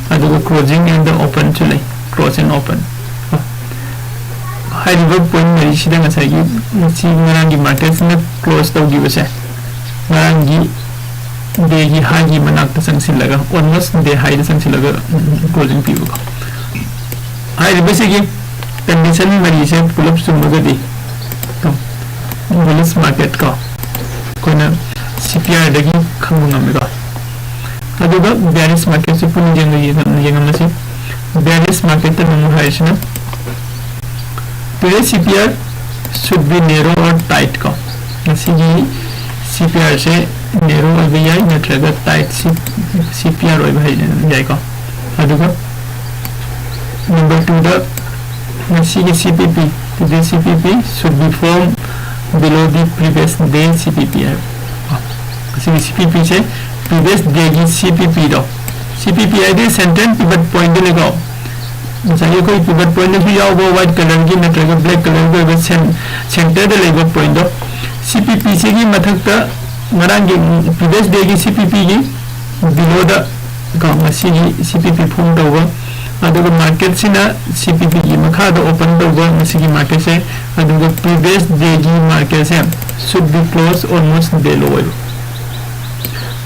ꯑꯗꯨꯒ closing and open ꯁꯨ ꯂꯩ, close and open꯫ ꯍꯥꯏꯔꯤꯕ point ꯃꯔꯤꯁꯤꯗ ꯉꯁꯥꯏꯒꯤ ꯉꯁꯤ ꯉꯔꯥꯡꯒꯤ market ꯁꯤꯅ close ꯇꯧꯈꯤꯕꯁꯦ, ꯉꯔꯥꯡꯒꯤ day ꯒꯤ high ꯒꯤ ꯃꯅꯥꯛꯇ ꯆꯪꯁꯤꯜꯂꯒ, almost day high ꯗ ꯆꯪꯁꯤꯜꯂꯒ closing ꯄꯤꯕꯀꯣ꯫ ꯍꯥꯏꯔꯤꯕꯁꯤꯒꯤ condition ꯃꯔꯤꯁꯦ ꯄꯨꯂꯞ ꯆꯨꯝꯃꯒꯗꯤ ꯀꯣ, bullish market ꯀꯣ, ꯑꯩꯈꯣꯏꯅ C P R ꯗꯒꯤ ꯈꯪꯕ ꯉꯝꯃꯤꯀꯣ꯫ ꯑꯗꯨꯒ bearish market ꯁꯨ ꯄꯨꯟꯅ ꯌꯦꯡꯉ-, ꯌꯦꯡꯉꯝꯃꯁꯤ꯫ Bearish market ꯇ ꯅꯪ ꯍꯥꯏꯔꯤꯁꯤꯅ today's C P R should be narrow or tight ꯀꯣ꯫ ꯉꯁꯤꯒꯤ C P R ꯁꯦ narrow ꯑꯣꯏꯕ ꯌꯥꯏ ꯅꯠꯇ꯭ꯔꯒ tight C-, C P R ꯑꯣꯏꯕ ꯍꯥꯏ-, ꯌꯥꯏꯀꯣ꯫ ꯑꯗꯨꯒ number two ꯗ ꯉꯁꯤꯒꯤ C P P, today's C P P should be form below the previous day C P P ꯍꯥꯏꯕ꯫ ꯉꯁꯤꯒꯤ C P P ꯁꯦ previous day ꯒꯤ C P P ꯗꯣ, C P P ꯍꯥꯏꯗꯤ central pivot point ꯗꯨꯅꯤꯀꯣ꯫ ꯉꯁꯥꯏꯒꯤ ꯑꯩꯈꯣꯏ pivot point ꯇꯁꯨ ꯌꯥꯎꯕ white colour ꯒꯤ ꯅꯠꯇ꯭ꯔꯒ black colour ꯒꯤ ꯑꯣꯏꯕ centre ꯗ ꯂꯩꯕ point ꯗꯣ, C P P ꯁꯤꯒꯤ ꯃꯊꯛꯇ ꯉꯔꯥꯡꯒꯤ previous day ꯒꯤ C P P ꯒꯤ below ꯗ ꯀꯣ ꯉꯁꯤꯒꯤ C P P form ꯇꯧꯕ, ꯑꯗꯨꯒ market ꯁꯤꯅ C P P ꯒꯤ ꯃꯈꯥꯗ open ꯇꯧꯕ ꯉꯁꯤꯒꯤ market ꯁꯦ, ꯑꯗꯨꯒ previous day ꯒꯤ market say should be close almost below ꯑꯣꯏꯕ꯫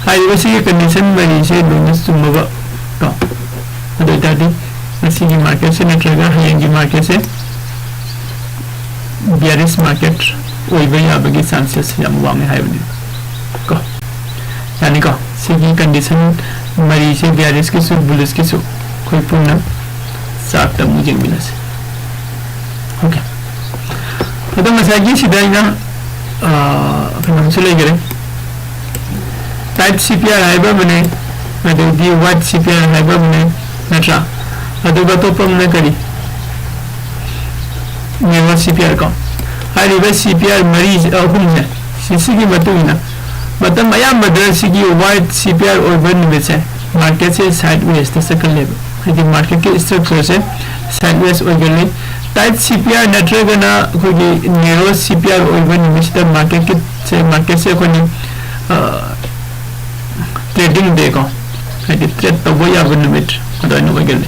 ꯍꯥꯏꯔꯤꯕ ꯁꯤꯒꯤ condition ꯃꯔꯤꯁꯦ ꯂꯣꯏꯅ ꯆꯨꯝꯃꯕ ꯀꯣ꯫ ꯑꯗꯨ ꯑꯣꯏꯇꯥꯔꯗꯤ ꯉꯁꯤꯒꯤ market ꯁꯦ ꯅꯠꯇ꯭ꯔꯒ ꯍꯌꯦꯡꯒꯤ market ꯁꯦ bearish market ꯑꯣꯏꯕ ꯌꯥꯕꯒꯤ chances ꯌꯥꯝ ꯋꯥꯡꯉꯦ ꯍꯥꯏꯕꯅꯤ ꯀꯣ꯫ ꯌꯥꯅꯤꯀꯣ? ꯁꯤꯒꯤ condition ꯃꯔꯤꯁꯦ bearish ꯀꯤꯁꯨ bullish ꯀꯤꯁꯨ ꯑꯩꯈꯣꯏ ꯄꯨꯟꯅ chart ꯇ ꯑꯃꯨꯛ ꯌꯦꯡꯃꯤꯟꯅꯁꯤ꯫ Okay꯫ ꯑꯗꯣ ꯉꯁꯥꯏꯒꯤ ꯁꯤꯗ ꯑꯩꯅ, ꯑ, ꯀꯩꯅꯣꯝꯁꯨ ꯂꯩꯈꯔꯦ꯫ Tight C P R ꯍꯥꯏꯕ ꯑꯃꯅꯦ, ꯑꯗꯩꯗꯤ wide C P R ꯍꯥꯏꯕ ꯑꯃꯅꯦ, ꯅꯠꯇ꯭ꯔꯥ? ꯑꯗꯨꯒ ꯑꯇꯣꯞꯄ ꯑꯃꯅ ꯀꯔꯤ? Narrow C P R ꯀꯣ꯫ ꯍꯥꯏꯔꯤꯕ C P R ꯃꯔꯤꯁꯦ, ꯑꯍꯨꯝꯁꯦ, ꯁꯤ, ꯁꯤꯒꯤ ꯃꯇꯨꯡ ꯏꯟꯅ ꯃꯇꯝ ꯑꯌꯥꯝꯕꯗ ꯁꯤꯒꯤ wide C P R ꯑꯣꯏꯕ ꯅꯨꯃꯤꯠꯁꯦ market ꯁꯦ sideways ꯇ ꯆꯠꯀꯜꯂꯦꯕ꯫ ꯍꯥꯏꯗꯤ market ꯀꯤ structure ꯁꯦ sideways ꯑꯣꯏꯒꯜꯂꯤ꯫ Tight C P R ꯅꯠꯇ꯭ꯔꯒꯅ ꯑꯩꯈꯣꯏꯒꯤ narrow C P R ꯑꯣꯏꯕ ꯅꯨꯃꯤꯠꯁꯤꯗ market ꯀꯤ ꯁꯦ, market ꯁꯦ ꯑꯩꯈꯣꯏꯅ, ꯑ, trading day ꯀꯣ, ꯍꯥꯏꯗꯤ trade ꯇꯧꯕ ꯌꯥꯕ ꯅꯨꯃꯤꯠ ꯑꯗꯨꯃꯥꯏꯅ ꯑꯣꯏꯒꯜꯂꯤ꯫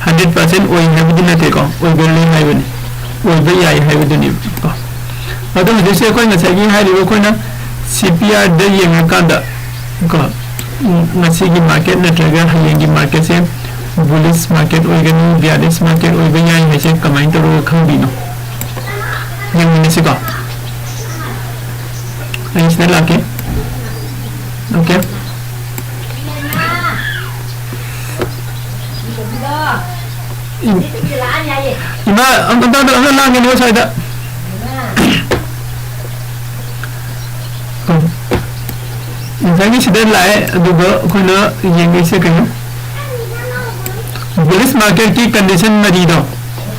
Hundred percent ꯑꯣꯏ ꯍꯥꯏꯕꯗꯤ ꯅꯠꯇꯦꯀꯣ, ꯑꯣꯏꯒꯜꯂꯤ ꯍꯥꯏꯕꯅꯤ, ꯑꯣꯏꯕ ꯌꯥꯏ ꯍꯥꯏꯕꯗꯨꯅꯦꯕꯀꯣ꯫ ꯑꯗꯣ ꯍꯧꯖꯤꯛꯁꯦ ꯑꯩꯈꯣꯏ ꯉꯁꯥꯏꯒꯤ ꯍꯥꯏꯔꯤꯕ ꯑꯩꯈꯣꯏꯅ C P R ꯗ ꯌꯦꯡꯉꯀꯥꯟꯗ ꯀꯣ, ꯎꯝ, ꯉꯁꯤꯒꯤ market ꯅꯠꯇ꯭ꯔꯒ ꯍꯌꯦꯡꯒꯤ market ꯁꯦ bullish market ꯑꯣꯏꯒꯅꯤ, bearish market ꯑꯣꯏꯕ ꯌꯥꯏ ꯍꯥꯏꯁꯦ ꯀꯃꯥꯏꯅ ꯇꯧꯔꯒ ꯈꯪꯗꯣꯏꯅꯣ? ꯌꯦꯡꯃꯤꯟꯅꯁꯤꯀꯣ꯫ ꯑꯩ ꯁꯤꯗ ꯂꯥꯛꯀꯦ꯫ Okay꯫ ꯏꯝ-, ꯏꯃꯥ, ꯑꯝ-, ꯑꯝꯇ, ꯑꯝꯇ, ꯑꯝꯇ ꯂꯥꯡꯒꯅꯨ ꯁ꯭ꯋꯥꯏꯗ꯫ ꯉꯁꯥꯏꯒꯤ ꯁꯤꯗ ꯂꯥꯛꯑꯦ, ꯑꯗꯨꯒ ꯑꯩꯈꯣꯏꯅ ꯌꯦꯡꯗꯣꯏꯁꯦ ꯀꯩꯅꯣ? Bullish market ꯀꯤ condition ꯃꯔꯤꯗꯣ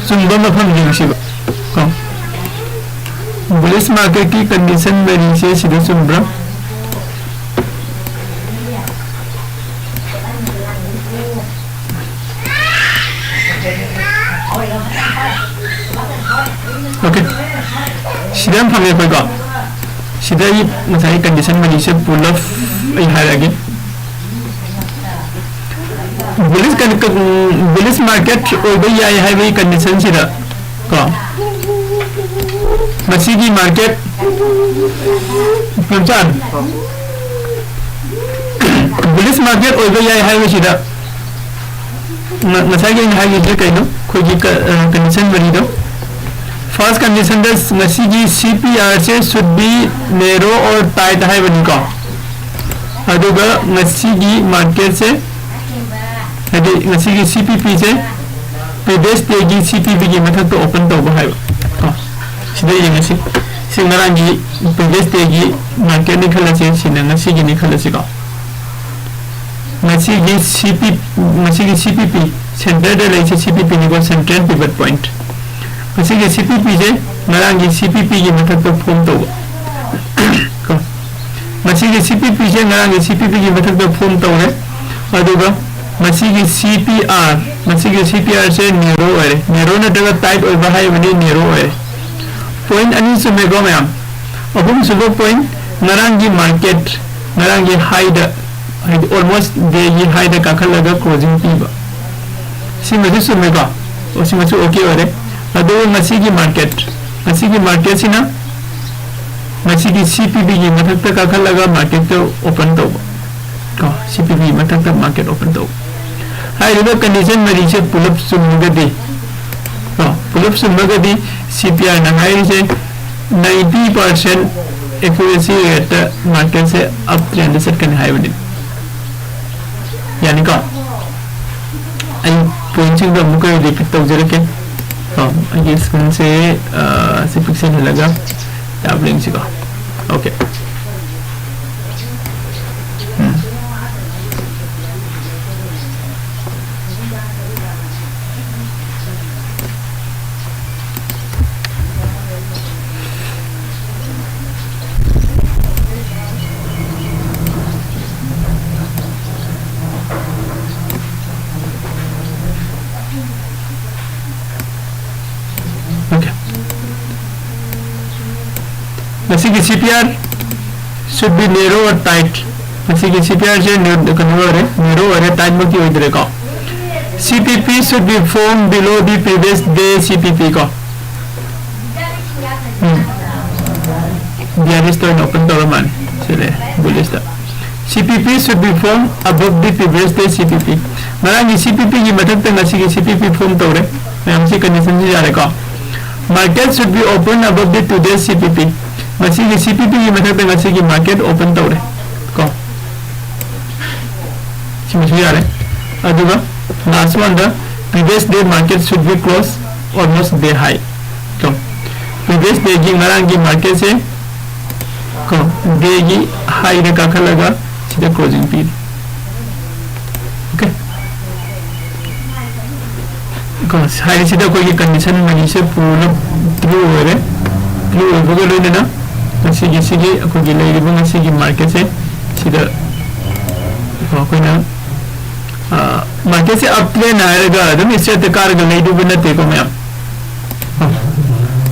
ꯆꯨꯝꯕ ꯃꯐꯝ ꯌꯦꯡꯁꯤꯕ ꯀꯣ꯫ Bullish market ꯀꯤ condition ꯃꯔꯤꯁꯦ ꯁꯤꯗ ꯆꯨꯝꯕ꯭ꯔꯥ? ꯁꯤꯗ ꯌꯥꯝ ꯐꯪꯉꯦ ꯑꯩꯈꯣꯏꯀꯣ꯫ ꯁꯤꯗ ꯑꯩ ꯉꯁꯥꯏ condition ꯃꯔꯤꯁꯦ pull up ꯑꯩ ꯍꯥꯏꯔꯛꯑꯒꯦ꯫ Bullish con- bullish market ꯑꯣꯏꯕ ꯌꯥꯏ ꯍꯥꯏꯕꯒꯤ condition ꯁꯤꯗ ꯀꯣ, ꯃꯁꯤꯒꯤ market, ꯄꯝꯆꯥꯟ, bullish market ꯑꯣꯏꯕ ꯌꯥꯏ ꯍꯥꯏꯕꯁꯤꯗ ꯉ- ꯉꯁꯥꯏꯒꯤ ꯑꯩꯅ ꯍꯥꯏꯈꯤꯕꯁꯦ ꯀꯩꯅꯣ? ꯑꯩꯈꯣꯏꯒꯤ ꯀ- ꯑ, condition ꯃꯔꯤꯗꯣ꯫ First condition ꯗ ꯉꯁꯤꯒꯤ C P R say should be narrow or tight ꯍꯥꯏꯕꯅꯤꯀꯣ꯫ ꯑꯗꯨꯒ ꯉꯁꯤꯒꯤ market ꯁꯦ, ꯍꯥꯏꯗꯤ ꯉꯁꯤꯒꯤ C P P ꯁꯦ previous day ꯒꯤ C P P ꯒꯤ ꯃꯊꯛꯇ open ꯇꯧꯕ ꯍꯥꯏꯕ ꯀꯣ꯫ ꯁꯤꯗ ꯌꯦꯡꯉꯁꯤ꯫ ꯁꯤ ꯉꯔꯥꯡꯒꯤ previous day ꯒꯤ market ꯅꯤ ꯈꯜꯂꯁꯤ, ꯁꯤꯅ ꯉꯁꯤꯒꯤꯅꯤ ꯈꯜꯂꯁꯤꯀꯣ꯫ ꯉꯁꯤꯒꯤ C P, ꯉꯁꯤꯒꯤ C P P, center ꯗ ꯂꯩꯔꯤꯁꯦ C P P ꯅꯤꯀꯣ, central pivot point꯫ ꯉꯁꯤꯒꯤ C P P ꯁꯦ ꯉꯔꯥꯡꯒꯤ C P P ꯒꯤ ꯃꯊꯛꯇ form ꯇꯧꯕ ꯀꯣ꯫ ꯉꯁꯤꯒꯤ C P P ꯁꯦ ꯉꯔꯥꯡꯒꯤ C P P ꯒꯤ ꯃꯊꯛꯇ form ꯇꯧꯔꯦ꯫ ꯑꯗꯨꯒ ꯉꯁꯤꯒꯤ C P R, ꯉꯁꯤꯒꯤ C P R ꯁꯦ narrow ꯑꯣꯏꯔꯦ꯫ Narrow ꯅꯠꯇ꯭ꯔꯒ tight ꯑꯣꯏꯕ ꯍꯥꯏꯕꯅꯤ, narrow ꯑꯣꯏꯔꯦ꯫ Point ꯑꯅꯤ ꯆꯨꯝꯃꯦꯀꯣ ꯃꯌꯥꯝ? ꯑꯍꯨꯝꯁꯨꯕ point, ꯉꯔꯥꯡꯒꯤ market, ꯉꯔꯥꯡꯒꯤ high ꯗ, ꯍꯥꯏꯗꯤ almost day ꯒꯤ high ꯗ ꯀꯥꯈꯠꯂꯒ closing ꯄꯤꯕ꯫ ꯁꯤꯃꯁꯨ ꯆꯨꯝꯃꯦꯀꯣ? ꯑꯣ, ꯁꯤꯃꯁꯨ okay ꯑꯣꯏꯔꯦ꯫ ꯑꯗꯨꯒ ꯉꯁꯤꯒꯤ market, ꯉꯁꯤꯒꯤ market ꯁꯤꯅ ꯉꯁꯤꯒꯤ C P P ꯒꯤ ꯃꯊꯛꯇ ꯀꯥꯈꯠꯂꯒ market ꯇ open ꯇꯧꯕ ꯀꯣ, C P P ꯒꯤ ꯃꯊꯛꯇ market open ꯇꯧꯕ꯫ ꯍꯥꯏꯔꯤꯕ condition ꯃꯔꯤꯁꯦ ꯄꯨꯂꯞ ꯆꯨꯝꯃꯒꯗꯤ ꯀꯣ, ꯄꯨꯂꯞ ꯆꯨꯝꯃꯒꯗꯤ C P R ꯅ ꯍꯥꯏꯔꯤꯁꯦ ninety percent accuracy rate ꯇ market ꯁꯦ up trend ꯗ ꯆꯠꯀꯅꯤ ꯍꯥꯏꯕꯅꯤ꯫ ꯌꯥꯅꯤꯀꯣ? ꯑꯩ point ꯁꯤꯡꯗꯣ ꯑꯃꯨꯛꯀ repeat ꯇꯧꯖꯔꯛꯀꯦ꯫ ꯀꯣ, ꯑꯩꯒꯤ screen ꯁꯦ, ꯑ, ꯁꯤ ꯄꯤꯛꯁꯜꯍꯜꯂꯒ ꯇꯥꯕ꯭ꯔꯥ ꯌꯦꯡꯁꯤꯀꯣ꯫ Okay꯫ ꯎꯝ꯫ Okay. ꯁꯤꯒꯤ C P R should be narrow or tight. ꯃꯁꯤꯒꯤ C P R ꯁꯦ ꯀꯩꯅꯣ ꯑꯣꯏꯔꯦ, narrow ꯑꯣꯏꯔꯦ, tight ꯃꯛꯇꯤ ꯑꯣꯏꯗ꯭ꯔꯦꯀꯣ꯫ C P P should be formed below the previous day C P P ꯀꯣ꯫ ꯎꯝ꯫ Bearish ꯇ ꯑꯣꯏꯅ open ꯇꯧꯔ ꯃꯥꯜꯂꯦ꯫ ꯁꯤꯗ bullish ꯇ꯫ C P P should be formed above the previous day C P P. ꯉꯔꯥꯡꯒꯤ C P P ꯒꯤ ꯃꯊꯛꯇ ꯉꯁꯤꯒꯤ C P P form ꯇꯧꯔꯦ꯫ ꯃꯌꯥꯝꯁꯤ condition ꯁꯤ ꯌꯥꯔꯦꯀꯣ꯫ Market should be open above the today's C P P. ꯉꯁꯤꯒꯤ C P P ꯒꯤ ꯃꯊꯛꯇ ꯉꯁꯤꯒꯤ market open ꯇꯧꯔꯦ ꯀꯣ꯫ ꯁꯤꯃꯁꯨ ꯌꯥꯔꯦ꯫ ꯑꯗꯨꯒ last one the previous day market should be close almost day high ꯀꯣ꯫ Previous day ꯒꯤ, ꯉꯔꯥꯡꯒꯤ market ꯁꯦ ꯀꯣ, day ꯒꯤ high ꯗ ꯀꯥꯈꯠꯂꯒ ꯁꯤꯗ closing ꯄꯤꯔꯤ꯫ Okay꯫ ꯀꯣ, ꯍꯥꯏꯔꯤꯁꯤꯗ ꯑꯩꯈꯣꯏꯒꯤ condition ꯃꯔꯤꯁꯦ ꯄꯨꯂꯞ true ꯑꯣꯏꯔꯦ꯫ True ꯑꯣꯏꯕꯒ ꯂꯣꯏꯅꯅ ꯉꯁꯤꯒꯤ ꯁꯤꯒꯤ ꯑꯩꯈꯣꯏꯒꯤ ꯂꯩꯔꯤꯕ ꯉꯁꯤꯒꯤ market ꯁꯦ ꯁꯤꯗ ꯀꯣ, ꯑꯩꯈꯣꯏꯅ, ꯑ, market ꯁꯦ up trend ꯍꯥꯏꯔꯒ ꯑꯗꯨꯝ straight ꯇ ꯀꯥꯔꯒ ꯂꯩꯗꯧꯕ ꯅꯠꯇꯦꯀꯣ ꯃꯌꯥꯝ꯫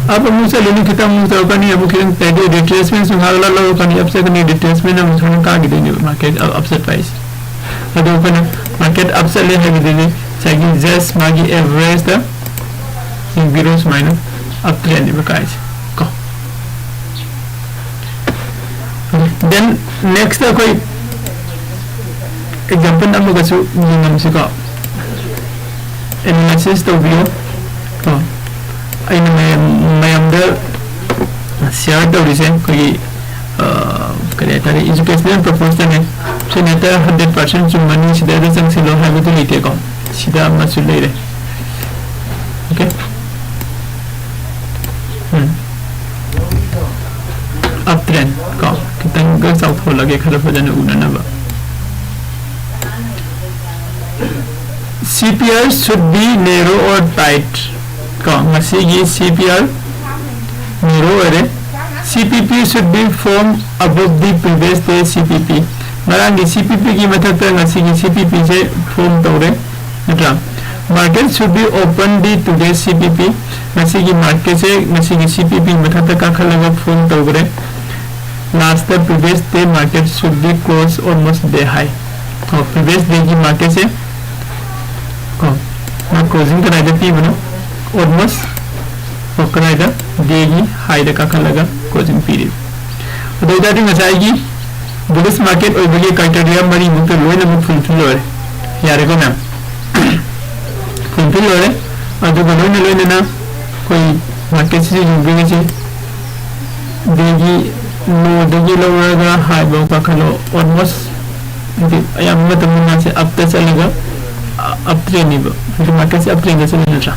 Up ꯑꯃꯨꯛ ꯆꯠꯂꯨꯅꯤ, ꯈꯤꯇꯪ ꯑꯃꯨꯛ ꯇꯧꯔꯛꯀꯅꯤ, ꯑꯃꯨꯛ ꯈꯤꯇꯪ ꯇꯧꯔꯗꯤ retracement ꯁꯨ ꯉꯥꯏꯍꯥꯛ ꯂꯧꯔꯛꯀꯅꯤ, up ꯆꯠꯀꯅꯤ, retracement ꯑꯃꯨꯛ ꯁꯨꯃꯥꯏꯅ ꯀꯥꯈꯤꯗꯣꯏꯅꯦꯕ market up, up ꯆꯠꯄ ꯍꯥꯏꯁꯦ꯫ ꯑꯗꯣ ꯑꯩꯈꯣꯏꯅ market up ꯆꯠꯂꯦ ꯍꯥꯏꯕꯗꯨꯗꯤ ꯉꯁꯥꯏꯒꯤ just ꯃꯥꯒꯤ average ꯗ ꯌꯦꯡꯕꯤꯔꯣ, ꯁꯨꯃꯥꯏꯅ up trend ꯅꯦꯕ ꯀꯥꯏꯁꯦ ꯀꯣ꯫ Then next ꯑꯩꯈꯣꯏ example ꯑꯃꯒꯁꯨ ꯌꯦꯡꯉꯝꯁꯤꯀꯣ꯫ Analysis ꯇꯧꯕꯤꯌꯨ ꯀꯣ꯫ ꯑꯩꯅ ꯃꯌꯥꯝ, ꯃꯌꯥꯝꯗ share ꯇꯧꯔꯤꯁꯦ ꯑꯩꯈꯣꯏꯒꯤ, ꯑ, ꯀꯔꯤ ꯍꯥꯏꯇꯥꯔꯦ, educational purpose ꯇꯅꯦ꯫ ꯁꯤ ꯅꯠꯇ hundred percent ꯆꯨꯝꯃꯅꯤ, ꯁꯤꯗ ꯆꯪꯁꯤꯜꯂꯣ ꯍꯥꯏꯕꯗꯨ ꯂꯩꯇꯦꯀꯣ꯫ ꯁꯤꯗ ꯑꯃꯁꯨ ꯂꯩꯔꯦ꯫ Okay꯫ ꯎꯝ꯫ Up trend ꯀꯣ, ꯈꯤꯇꯪꯒ ꯆꯥꯎꯊꯣꯛꯂꯒꯦ ꯈꯔ ꯐꯖꯅ ꯎꯅꯅꯕ꯫ C P R should be narrow or tight ꯀꯣ, ꯉꯁꯤꯒꯤ C P R narrow ꯑꯣꯏꯔꯦ꯫ C P P should be formed above the previous day C P P꯫ ꯉꯔꯥꯡꯒꯤ C P P ꯒꯤ ꯃꯊꯛꯇ ꯉꯁꯤꯒꯤ C P P ꯁꯦ form ꯇꯧꯔꯦ, ꯅꯠꯇ꯭ꯔꯥ? Market should be open the today's C P P꯫ ꯉꯁꯤꯒꯤ market ꯁꯦ ꯉꯁꯤꯒꯤ C P P ꯃꯊꯛꯇ ꯀꯥꯈꯠꯂꯒ form ꯇꯧꯈ꯭ꯔꯦ꯫ Last previous day market should be close almost day high. ꯀꯣ, previous day ꯒꯤ market ꯁꯦ, ꯀꯣ, ꯃꯥ closing ꯀꯗꯥꯏꯗ ꯄꯤꯕꯅꯣ? Almost, ꯀꯣ, ꯀꯗꯥꯏꯗ? Day ꯒꯤ high ꯗ ꯀꯥꯈꯠꯂꯒ closing ꯄꯤꯔꯤꯕ꯫ ꯑꯗꯨ ꯑꯣꯏꯇꯥꯔꯗꯤ ꯉꯁꯥꯏꯒꯤ bullish market ꯑꯣꯏꯕꯒꯤ criteria ꯃꯔꯤꯃꯛꯇ ꯂꯣꯏꯅꯃꯛ fulfill ꯑꯣꯏꯔꯦ꯫ ꯌꯥꯔꯦꯀꯣ ꯃꯌꯥꯝ? Fulfill ꯑꯣꯏꯔꯦ꯫ ꯑꯗꯨꯒ ꯂꯣꯏꯅ ꯂꯣꯏꯅꯅ ꯑꯩꯈꯣꯏ market ꯁꯤꯁꯨ ꯌꯦꯡꯕꯤꯔꯤꯁꯦ꯫ Day ꯒꯤ low ꯗꯒꯤ ꯂꯧꯔꯒ high ꯐꯥꯎ ꯀꯥꯈꯠꯂꯣ, almost, ꯍꯥꯏꯗꯤ, ꯑꯌꯥꯝꯕ ꯃꯇꯝꯗ ꯃꯥꯁꯦ up ꯇ ꯆꯠꯂꯒ, ꯑ, up trend ꯅꯦꯕ, ꯍꯥꯏꯗꯤ market ꯁꯦ up trend ꯗ ꯆꯠꯂꯤ ꯅꯠꯇ꯭ꯔꯥ?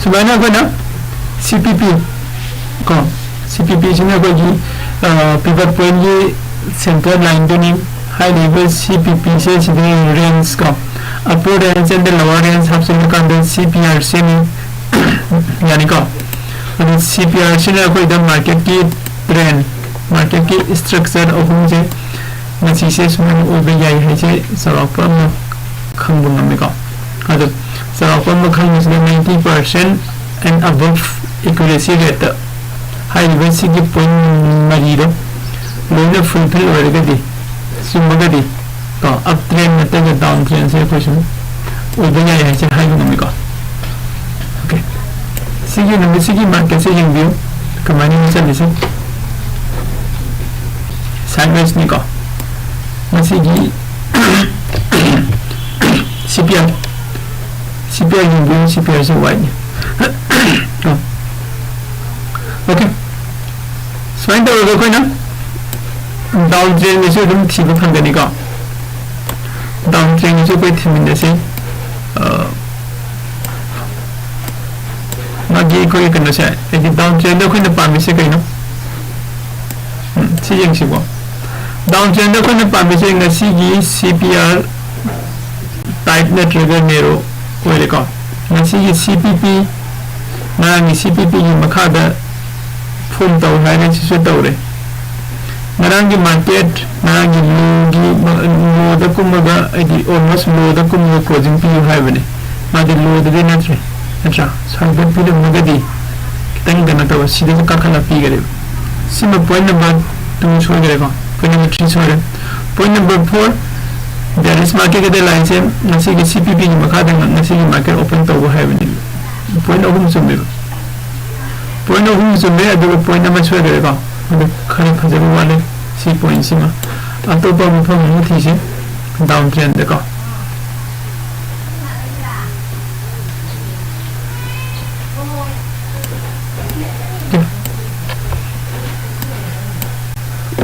ꯁꯨꯃꯥꯏꯅ ꯑꯩꯈꯣꯏꯅ C P P ꯀꯣ, C P P ꯁꯤꯅ ꯑꯩꯈꯣꯏꯒꯤ, ꯑ, pivot point ꯀꯤ center line ꯗꯨꯅꯤ꯫ ꯍꯥꯏꯔꯤꯕ C P P ꯁꯦ ꯁꯤꯗ range ꯀꯣ, upper range and lower range ꯍꯥꯞꯆꯤꯜꯂꯀꯥꯟꯗ C P R ꯁꯦꯝꯃꯤ꯫ ꯌꯥꯅꯤꯀꯣ? ꯑꯗꯨ C P R ꯁꯤꯅ ꯑꯩꯈꯣꯏꯗ market ꯀꯤ trend, market ꯀꯤ structure ꯑꯍꯨꯝꯁꯦ ꯉꯁꯤꯁꯦ ꯁꯨꯃꯥꯏꯅ ꯑꯣꯏꯕ ꯌꯥꯏ ꯍꯥꯏꯁꯦ ꯆꯥꯎꯔꯥꯛꯄ ꯑꯃ ꯈꯪꯕ ꯉꯝꯃꯤꯀꯣ꯫ ꯑꯗꯣ ꯆꯥꯎꯔꯥꯛꯄ ꯑꯃ ꯈꯪꯕꯁꯤꯗ ninety percent and above accuracy rate ꯍꯥꯏꯔꯤꯕ ꯁꯤꯒꯤ point ꯃꯔꯤꯗꯣ ꯂꯣꯏꯅ fulfill ꯑꯣꯏꯔꯒꯗꯤ, ꯆꯨꯝꯃꯒꯗꯤ, ꯀꯣ, up trend ꯅꯠꯇ꯭ꯔꯒ down trend ꯁꯦ ꯑꯩꯈꯣꯏ ꯁꯨꯝ ꯑꯣꯏꯕ ꯌꯥꯏ ꯍꯥꯏꯁꯦ ꯍꯥꯏꯕ ꯉꯝꯃꯤꯀꯣ꯫ Okay, ꯁꯤꯒꯤ ꯅꯨꯃꯤꯠꯁꯤꯒꯤ market ꯁꯦ ꯌꯦꯡꯕꯤꯌꯨ, ꯀꯃꯥꯏꯅ ꯆꯠꯂꯤꯁꯦ꯫ Sideways ꯅꯤꯀꯣ꯫ ꯉꯁꯤꯒꯤ C P R, C P R ꯌꯦꯡꯕꯤꯌꯨ, C P R ꯁꯦ white ꯅꯤ꯫ Okay, ꯁꯨꯃꯥꯏꯅ ꯇꯧꯔꯒ ꯑꯩꯈꯣꯏꯅ down trend ꯒꯤꯁꯨ ꯑꯗꯨꯝ ꯊꯤꯕ ꯐꯪꯒꯅꯤꯀꯣ꯫ Down trend ꯒꯤꯁꯨ ꯑꯩꯈꯣꯏ ꯊꯤꯃꯤꯟꯅꯁꯤ꯫ ꯑ, ꯃꯥꯒꯤ ꯑꯩꯈꯣꯏꯒꯤ ꯀꯩꯅꯣꯁꯦ, ꯍꯥꯏꯗꯤ down trend ꯗ ꯑꯩꯈꯣꯏꯅ ꯄꯥꯝꯃꯤꯁꯦ ꯀꯩꯅꯣ? ꯎꯝ, ꯁꯤ ꯌꯦꯡꯁꯤꯀꯣ꯫ Down trend ꯗ ꯑꯩꯈꯣꯏꯅ ꯄꯥꯝꯃꯤꯁꯦ ꯉꯁꯤꯒꯤ C P R tight ꯅꯠꯇ꯭ꯔꯒ narrow ꯑꯣꯏꯔꯦꯀꯣ꯫ ꯉꯁꯤꯒꯤ C P P, ꯉꯔꯥꯡꯒꯤ C P P ꯒꯤ ꯃꯈꯥꯗ form ꯇꯧ ꯍꯥꯏꯔꯦ, ꯁꯤꯁꯨ ꯇꯧꯔꯦ꯫ ꯉꯔꯥꯡꯒꯤ market, ꯉꯔꯥꯡꯒꯤ low ꯒꯤ, low ꯗ ꯀꯨꯝꯃꯒ, ꯍꯥꯏꯗꯤ almost low ꯗ ꯀꯨꯝꯃꯒ closing ꯄꯤꯌꯨ ꯍꯥꯏꯕꯅꯦ꯫ ꯃꯥꯗꯤ low ꯗꯗꯤ ꯅꯠꯇ꯭ꯔꯦ, ꯅꯠꯇ꯭ꯔꯥ? ꯁ꯭ꯋꯥꯏꯗ ꯄꯤꯔꯝꯃꯒꯗꯤ ꯈꯤꯇꯪ ꯀꯩꯅꯣ ꯇꯧꯕ, ꯁꯤꯗꯁꯨ ꯀꯥꯈꯠꯂ ꯄꯤꯒꯅꯦꯕ꯫ ꯁꯤꯃ point number two ꯁꯣꯏꯈ꯭ꯔꯦꯀꯣ, point number three ꯁꯣꯏꯔꯦ꯫ Point number four, bearish market ꯀꯗ ꯂꯥꯛꯏꯁꯦ ꯉꯁꯤꯒꯤ C P B ꯒꯤ ꯃꯈꯥꯗ ꯉ-, ꯉꯁꯤꯒꯤ market open ꯇꯧꯕ ꯍꯥꯏꯕꯅꯤ꯫ Point ꯑꯍꯨꯝ ꯆꯨꯝꯃꯦꯕ꯫ Point ꯑꯍꯨꯝ ꯆꯨꯝꯃꯦ, ꯑꯗꯨꯒ point ꯑꯃ ꯁꯣꯏꯈ꯭ꯔꯦꯀꯣ꯫ ꯑꯗꯨ ꯈꯔ ꯐꯖꯕ ꯋꯥꯠꯂꯦ ꯁꯤ point ꯁꯤꯃ꯫ ꯑꯇꯣꯞꯄ ꯃꯐꯝ ꯑꯃ ꯊꯤꯁꯤ, down trend ꯗꯀꯣ꯫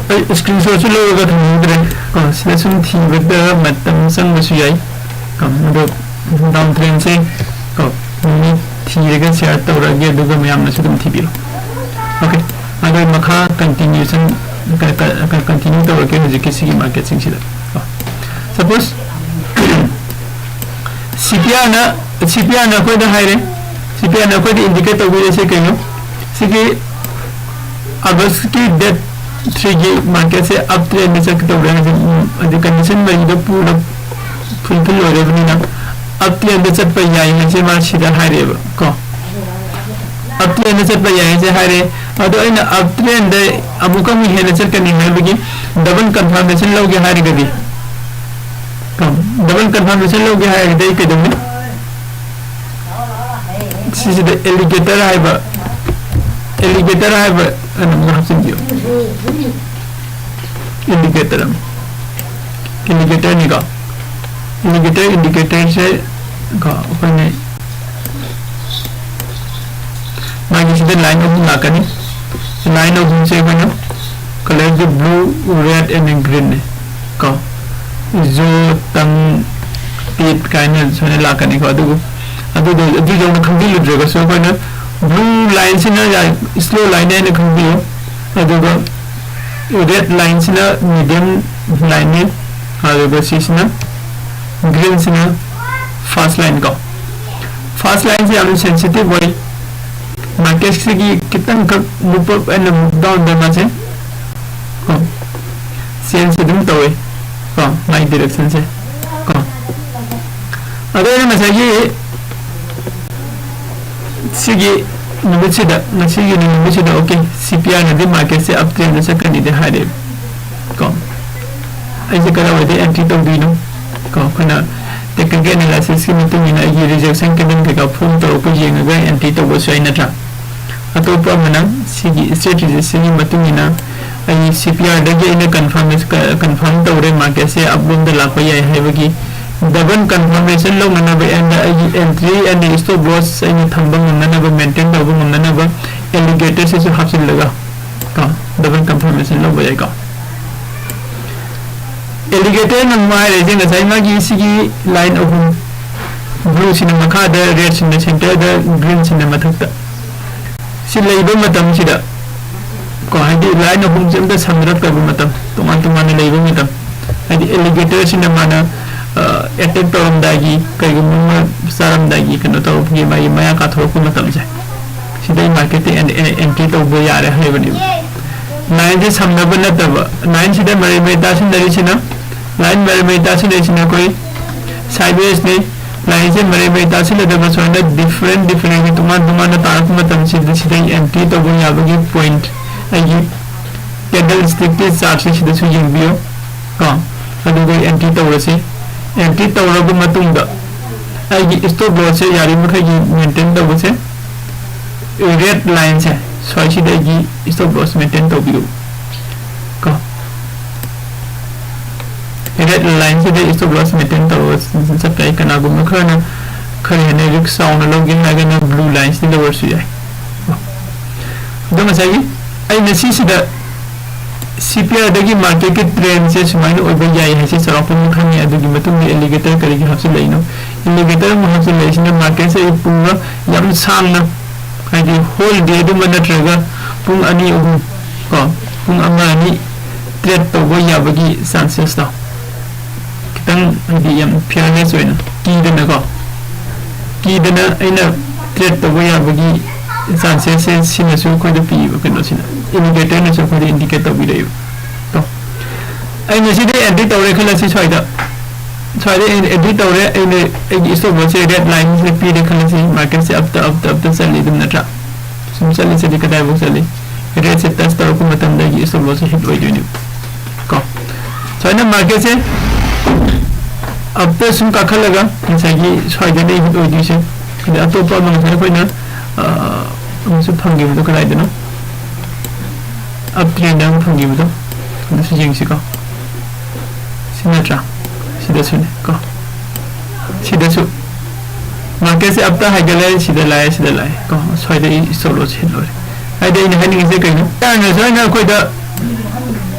ꯑꯩ screenshot ꯁꯨ ꯂꯧꯔꯒ ꯊꯝꯍꯧꯗ꯭ꯔꯦ꯫ ꯀꯣ, ꯁꯤꯗ ꯁꯨꯝ ꯊꯤꯕꯗ ꯃꯇꯝ ꯆꯪꯕꯁꯨ ꯌꯥꯏ꯫ ꯀꯣ, ꯑꯗꯣ down trend ꯁꯦ, ꯀꯣ, ꯃꯤ ꯊꯤꯔꯒ share ꯇꯧꯔꯛꯑꯒꯦ, ꯑꯗꯨꯒ ꯃꯌꯥꯝꯅꯁꯨ ꯑꯗꯨꯝ ꯊꯤꯕꯤꯔꯣ꯫ Okay, ꯑꯗꯣ ꯃꯈꯥ continuation, ꯀ-, ꯀ-, ꯀ-, continue ꯇꯧꯔꯛꯀꯦ ꯍꯧꯖꯤꯛꯀꯤ ꯁꯤꯒꯤ market ꯁꯤꯡꯁꯤꯗ꯫ ꯀꯣ, suppose C P R ꯅ, C P R ꯅ ꯑꯩꯈꯣꯏꯗ ꯍꯥꯏꯔꯦ, C P R ꯅ ꯑꯩꯈꯣꯏꯗ indicate ꯇꯧꯕꯤꯔꯤꯁꯦ ꯀꯩꯅꯣ? ꯁꯤꯒꯤ August ꯀꯤ date three ꯒꯤ market ꯁꯦ up trend ꯗ ꯆꯠꯀꯗꯧꯔꯦ ꯍꯥꯏꯗꯤ, ꯎꯝ, ꯍꯥꯏꯗꯤ condition ꯃꯔꯤꯗꯣ ꯄꯨꯔ fulfill ꯑꯣꯏꯔꯕꯅꯤꯅ up trend ꯗ ꯆꯠꯄ ꯌꯥꯏ ꯍꯥꯏꯁꯦ ꯃꯥ ꯁꯤꯗ ꯍꯥꯏꯔꯦꯕ ꯀꯣ꯫ Up trend ꯗ ꯆꯠꯄ ꯌꯥꯏ ꯍꯥꯏꯁꯦ ꯍꯥꯏꯔꯦ꯫ ꯑꯗꯣ ꯑꯩꯅ up trend ꯗ ꯑꯃꯨꯛꯀ ꯑꯃꯨꯛ ꯍꯦꯟꯅ ꯆꯠꯀꯅꯤ ꯍꯥꯏꯕꯒꯤ double confirmation ꯂꯧꯒꯦ ꯍꯥꯏꯔꯒꯗꯤ, ꯀꯣ, double confirmation ꯂꯧꯒꯦ ꯍꯥꯏꯔꯒꯗꯤ ꯑꯩ ꯀꯩꯗꯧꯅꯤ? ꯁꯤꯁꯤꯗ alligator ꯍꯥꯏꯕ, alligator ꯍꯥꯏꯕ ꯑꯩꯅ ꯑꯃꯨꯛ ꯍꯥꯞꯆꯤꯟꯕꯤꯌꯨ꯫ Indicator ꯑꯃ, indicator ꯅꯤꯀꯣ꯫ Indicator, indicator ꯁꯦ ꯀꯣ, ꯑꯩꯈꯣꯏꯅ ꯃꯥꯒꯤ ꯁꯤꯗ line ꯑꯍꯨꯝ ꯂꯥꯛꯀꯅꯤ꯫ Line ꯑꯍꯨꯝꯁꯦ ꯑꯩꯈꯣꯏꯅ colour say blue, red and green ꯅꯦ ꯀꯣ꯫ ꯏꯖꯣ, ꯇꯪ, ꯄꯤꯠ ꯀꯥꯏꯅ ꯁꯨꯃꯥꯏꯅ ꯂꯥꯛꯀꯅꯤꯀꯣ꯫ ꯑꯗꯨꯕꯨ ꯑꯗꯨꯗꯣ, ꯑꯗꯨꯗꯧꯅ ꯈꯪꯕꯤꯔꯨꯗ꯭ꯔꯒꯁꯨ ꯑꯩꯈꯣꯏꯅ blue line ꯁꯤꯅ ꯌꯥꯏ, slow line ꯍꯥꯏꯅ ꯈꯪꯕꯤꯌꯨ꯫ ꯑꯗꯨꯒ red line ꯁꯤꯅ medium line ꯅꯤ, ꯑꯗꯨꯒ ꯁꯤꯁꯤꯅ, green ꯁꯤꯅ fast line ꯀꯣ꯫ Fast line ꯁꯤ ꯌꯥꯝꯅ sensitive ꯑꯣꯏ꯫ Market ꯁꯤꯒꯤ ꯈꯤꯇꯪꯈꯛ move up and move down ꯗ ꯃꯥꯁꯦ ꯀꯣ, change ꯑꯗꯨꯝ ꯇꯧꯋꯦ ꯀꯣ, ꯃꯥꯒꯤ direction ꯁꯦ ꯀꯣ꯫ ꯑꯗꯣ ꯑꯩꯅ ꯉꯁꯥꯏꯒꯤ ꯁꯤꯒꯤ ꯅꯨꯃꯤꯠꯁꯤꯗ, ꯉꯁꯤꯒꯤ ꯅꯨꯃꯤꯠꯁꯤꯗ, okay, C P R ꯅꯗꯤ marketꯁꯦ up trendꯗ ꯆꯠꯀꯅꯤꯗꯤ ꯍꯥꯏꯔꯦ꯫ ꯀꯣ, ꯑꯩꯁꯦ ꯀꯗꯥꯏꯋꯥꯏꯗ entry ꯇꯧꯗꯣꯏꯅꯣ? ꯀꯣ, ꯑꯩꯈꯣꯏꯅ technical analysisꯀꯤ ꯃꯇꯨꯡ ꯏꯟꯅ ꯑꯩꯒꯤ rejection candle ꯀꯩꯀꯥ form ꯇꯧꯔꯛꯄ ꯌꯦꯡꯉꯒ entry ꯇꯧꯕꯁꯨ ꯌꯥꯏ, ꯅꯠꯇ꯭ꯔꯥ? ꯑꯇꯣꯞꯄ ꯑꯃꯅ ꯁꯤꯒꯤ strategyꯁꯤꯒꯤ ꯃꯇꯨꯡ ꯏꯟꯅ ꯑꯩ C P Rꯗꯒꯤ ꯑꯩꯅ confirm, confirm ꯇꯧꯔꯦ, marketꯁꯦ upꯔꯣꯝꯗ ꯂꯥꯛꯄ ꯌꯥꯏ ꯍꯥꯏꯕꯒꯤ double confirmation ꯂꯧꯅꯅꯕ and ꯑꯩꯒꯤ entry and stop loss ꯑꯩꯅ ꯊꯝꯕ ꯉꯝꯅꯅꯕ, maintain ꯇꯧꯕ ꯉꯝꯅꯅꯕ indicatorꯁꯤꯁꯨ ꯍꯥꯞꯆꯤꯜꯂꯒ ꯀꯣ, double confirmation ꯂꯧꯕ ꯌꯥꯏꯀꯣ꯫ Indicatorꯅ ꯑꯃꯨꯛ ꯍꯥꯏꯔꯤꯁꯦ ꯉꯁꯥꯏ ꯃꯥꯒꯤ ꯁꯤꯒꯤ line ꯑꯍꯨꯝ, blueꯁꯤꯅ ꯃꯈꯥꯗ, redꯁꯤꯅ centreꯗ, greenꯁꯤꯅ ꯃꯊꯛꯇ, ꯁꯤ ꯂꯩꯕ ꯃꯇꯝꯁꯤꯗ ꯀꯣ, ꯍꯥꯏꯗꯤ line ꯑꯍꯨꯝꯁꯦ ꯑꯝꯇ ꯁꯝꯅꯔꯛꯇꯕ ꯃꯇꯝ, ꯇꯣꯉꯥꯟ ꯇꯣꯉꯥꯟꯅ ꯂꯩꯕ ꯃꯇꯝ, ꯍꯥꯏꯗꯤ indicatorꯁꯤꯅ ꯃꯥꯅ, ꯑ, attack ꯇꯧꯔꯝꯗꯥꯏꯒꯤ, ꯀꯩꯒꯨꯝꯕ ꯑꯃ ꯆꯥꯔꯝꯗꯥꯏꯒꯤ ꯀꯩꯅꯣ ꯇꯧꯔꯛꯄꯒꯤ ꯃꯥꯒꯤ ꯃꯌꯥ ꯀꯥꯊꯣꯔꯛꯄ ꯃꯇꯝꯁꯦ, ꯁꯤꯗꯩ marketꯇ en-, en-, entry ꯇꯧꯕ ꯌꯥꯔꯦ ꯍꯥꯏꯕꯅꯦꯕ꯫ Lineꯁꯦ ꯁꯝꯅꯕ ꯅꯠꯇꯕ, lineꯁꯤꯗ ꯃꯔꯩ ꯃꯔꯩ ꯇꯥꯁꯤꯟꯅꯔꯤꯁꯤꯅ, line ꯃꯔꯩ ꯃꯔꯩ ꯇꯥꯁꯤꯟꯅꯔꯤꯁꯤꯅ ꯑꯩꯈꯣꯏ sidewaysꯅꯤ꯫ Lineꯁꯦ ꯃꯔꯩ ꯃꯔꯩ ꯇꯥꯁꯤꯟꯅꯗꯕ, ꯁꯨꯃꯥꯏꯅ different different ꯇꯣꯉꯥꯟ ꯇꯣꯉꯥꯟꯅ ꯇꯥꯔꯛꯄ ꯃꯇꯝꯁꯤꯗ ꯁꯤꯗꯩ entry ꯇꯧꯕ ꯌꯥꯕꯒꯤ point ꯑꯩꯒꯤ candlestickꯀꯤ chartꯁꯦ ꯁꯤꯗꯁꯨ ꯌꯦꯡꯕꯤꯌꯨ ꯀꯣ꯫ ꯑꯗꯨꯒ entry ꯇꯧꯔꯁꯤ꯫ Entry ꯇꯧꯔꯕ ꯃꯇꯨꯡꯗ ꯑꯩꯒꯤ stop lossꯁꯦ ꯌꯥꯔꯤꯕ ꯃꯈꯩꯒꯤ maintain ꯇꯧꯕꯁꯦ, red lineꯁꯦ, ꯁ꯭ꯋꯥꯏꯁꯤꯗ ꯑꯩꯒꯤ stop loss maintain ꯇꯧꯕꯤꯌꯨ ꯀꯣ꯫ Red lineꯁꯤꯗ stop loss maintain ꯇꯧꯔꯒ ꯆꯠꯄ ꯌꯥꯏ꯫ ꯀꯅꯥꯒꯨꯝꯕ ꯈꯔꯅ ꯈꯔ ꯍꯦꯟꯅ risk ꯆꯥꯎꯅ ꯂꯧꯒꯦ ꯍꯥꯏꯔꯒꯅ blue lineꯁꯤꯗ ꯂꯧꯔꯁꯨ ꯌꯥꯏ꯫ ꯑꯗꯣ ꯉꯁꯥꯏꯒꯤ ꯑꯩꯅ ꯁꯤꯁꯤꯗ C P Rꯗꯒꯤ marketꯀꯤ trendꯁꯦ ꯁꯨꯃꯥꯏꯅ ꯑꯣꯏꯕ ꯌꯥꯏ ꯍꯥꯏꯁꯦ ꯆꯥꯎꯔꯥꯛꯄ ꯑꯃ ꯈꯪꯉꯦ꯫ ꯑꯗꯨꯒꯤ ꯃꯇꯨꯡꯗ indicator ꯀꯔꯤꯒꯤ ꯍꯥꯞꯆꯤꯜꯂꯛꯏꯅꯣ? Indicator ꯑꯃ ꯍꯥꯞꯆꯤꯜꯂꯛꯏꯁꯤꯅ marketꯁꯦ ꯑꯩ ꯄꯨꯡ ꯌꯥꯝ ꯁꯥꯡꯅ, ꯍꯥꯏꯗꯤ whole day ꯑꯗꯨꯃ ꯅꯠꯇ꯭ꯔꯒ ꯄꯨꯡ ꯑꯅꯤ ꯑꯍꯨꯝ ꯀꯣ, ꯄꯨꯡ ꯑꯃ ꯑꯅꯤ trade ꯇꯧꯕ ꯌꯥꯕꯒꯤ chancesꯇꯣ ꯈꯤꯇꯪ, ꯍꯥꯏꯗꯤ ꯌꯥꯝ fearless ꯑꯣꯏꯅ ꯀꯤꯗꯅꯀꯣ, ꯀꯤꯗꯅ ꯑꯩꯅ trade ꯇꯧꯕ ꯌꯥꯕꯒꯤ chancesꯁꯦ ꯁꯤꯅꯁꯨ ꯑꯩꯈꯣꯏꯗ ꯄꯤꯕ ꯀꯩꯅꯣꯁꯤꯅ, indicatorꯅꯁꯨ ꯑꯩꯈꯣꯏꯗ indicate ꯇꯧꯕꯤꯔꯛꯏꯕ ꯀꯣ꯫ ꯑꯩ ꯉꯁꯤꯗꯤ entry ꯇꯧꯔꯦ ꯈꯜꯂꯁꯤ ꯁ꯭ꯋꯥꯏꯗ, ꯁ꯭ꯋꯥꯏꯗ ꯑꯩꯅ entry ꯇꯧꯔꯦ, ꯑꯩꯅ ꯑꯩꯒꯤ stop lossꯁꯦ red lineꯁꯤꯗ ꯄꯤꯔꯦ ꯈꯜꯂꯁꯤ, marketꯁꯦ upꯇ upꯇ upꯇ ꯆꯠꯂꯤ ꯑꯗꯨꯝ, ꯅꯠꯇ꯭ꯔꯥ? ꯁꯨꯝ ꯆꯠꯂꯤ ꯆꯠꯂꯤ ꯀꯗꯥꯏꯐꯥꯎ ꯆꯠꯂꯤ? ꯔꯦꯠꯁꯦ ꯇꯁ ꯇꯧꯔꯛꯄ ꯃꯇꯝꯗ ꯑꯩꯒꯤ ꯏꯁꯇꯣꯞ ꯂꯣꯁꯁꯦ ꯍꯤꯠ ꯑꯣꯏꯗꯣꯏꯅꯦꯕ꯫ ꯀꯣ, ꯁꯨꯃꯥꯏꯅ ꯃꯥꯔꯀꯦꯠꯁꯦ ꯑꯞꯇ ꯁꯨꯝ ꯀꯥꯈꯠꯂꯒ ꯉꯁꯥꯏꯒꯤ ꯁ꯭ꯋꯥꯏꯗꯅ ꯍꯤꯠ ꯑꯣꯏꯗꯣꯏꯁꯦ꯫ ꯑꯗꯩ ꯑꯇꯣꯞꯄ ꯑꯃ ꯉꯁꯥꯏ ꯑꯩꯈꯣꯏꯅ ꯑꯃꯁꯨ ꯐꯪꯈꯤꯕꯗꯣ ꯀꯗꯥꯏꯗꯅꯣ? ꯑꯞ ꯇ꯭ꯔꯦꯟꯗ ꯑꯃ ꯐꯪꯈꯤꯕꯗꯣ, ꯑꯗꯨꯁꯨ ꯌꯦꯡꯁꯤꯀꯣ꯫ ꯁꯤ ꯅꯠꯇ꯭ꯔꯥ? ꯁꯤꯗꯁꯨꯅꯦ ꯀꯣ, ꯁꯤꯗꯁꯨ ꯃꯥꯔꯀꯦꯠꯁꯦ ꯑꯞꯇ ꯍꯥꯏꯒꯠꯂꯦ, ꯁꯤꯗ ꯂꯥꯛꯑꯦ, ꯁꯤꯗ ꯂꯥꯛꯑꯦ ꯀꯣ꯫ ꯁ꯭ꯋꯥꯏꯗ ꯑꯩ ꯏꯁꯇꯣꯞ ꯂꯣꯁ ꯍꯤꯠ ꯑꯣꯏꯔꯦ꯫ ꯍꯥꯏꯗꯤ ꯑꯩꯅ ꯍꯥꯏꯅꯤꯡꯉꯤꯁꯦ ꯀꯩꯅꯣ? ꯁꯨꯃꯥꯏꯅ ꯑꯩꯈꯣꯏꯗ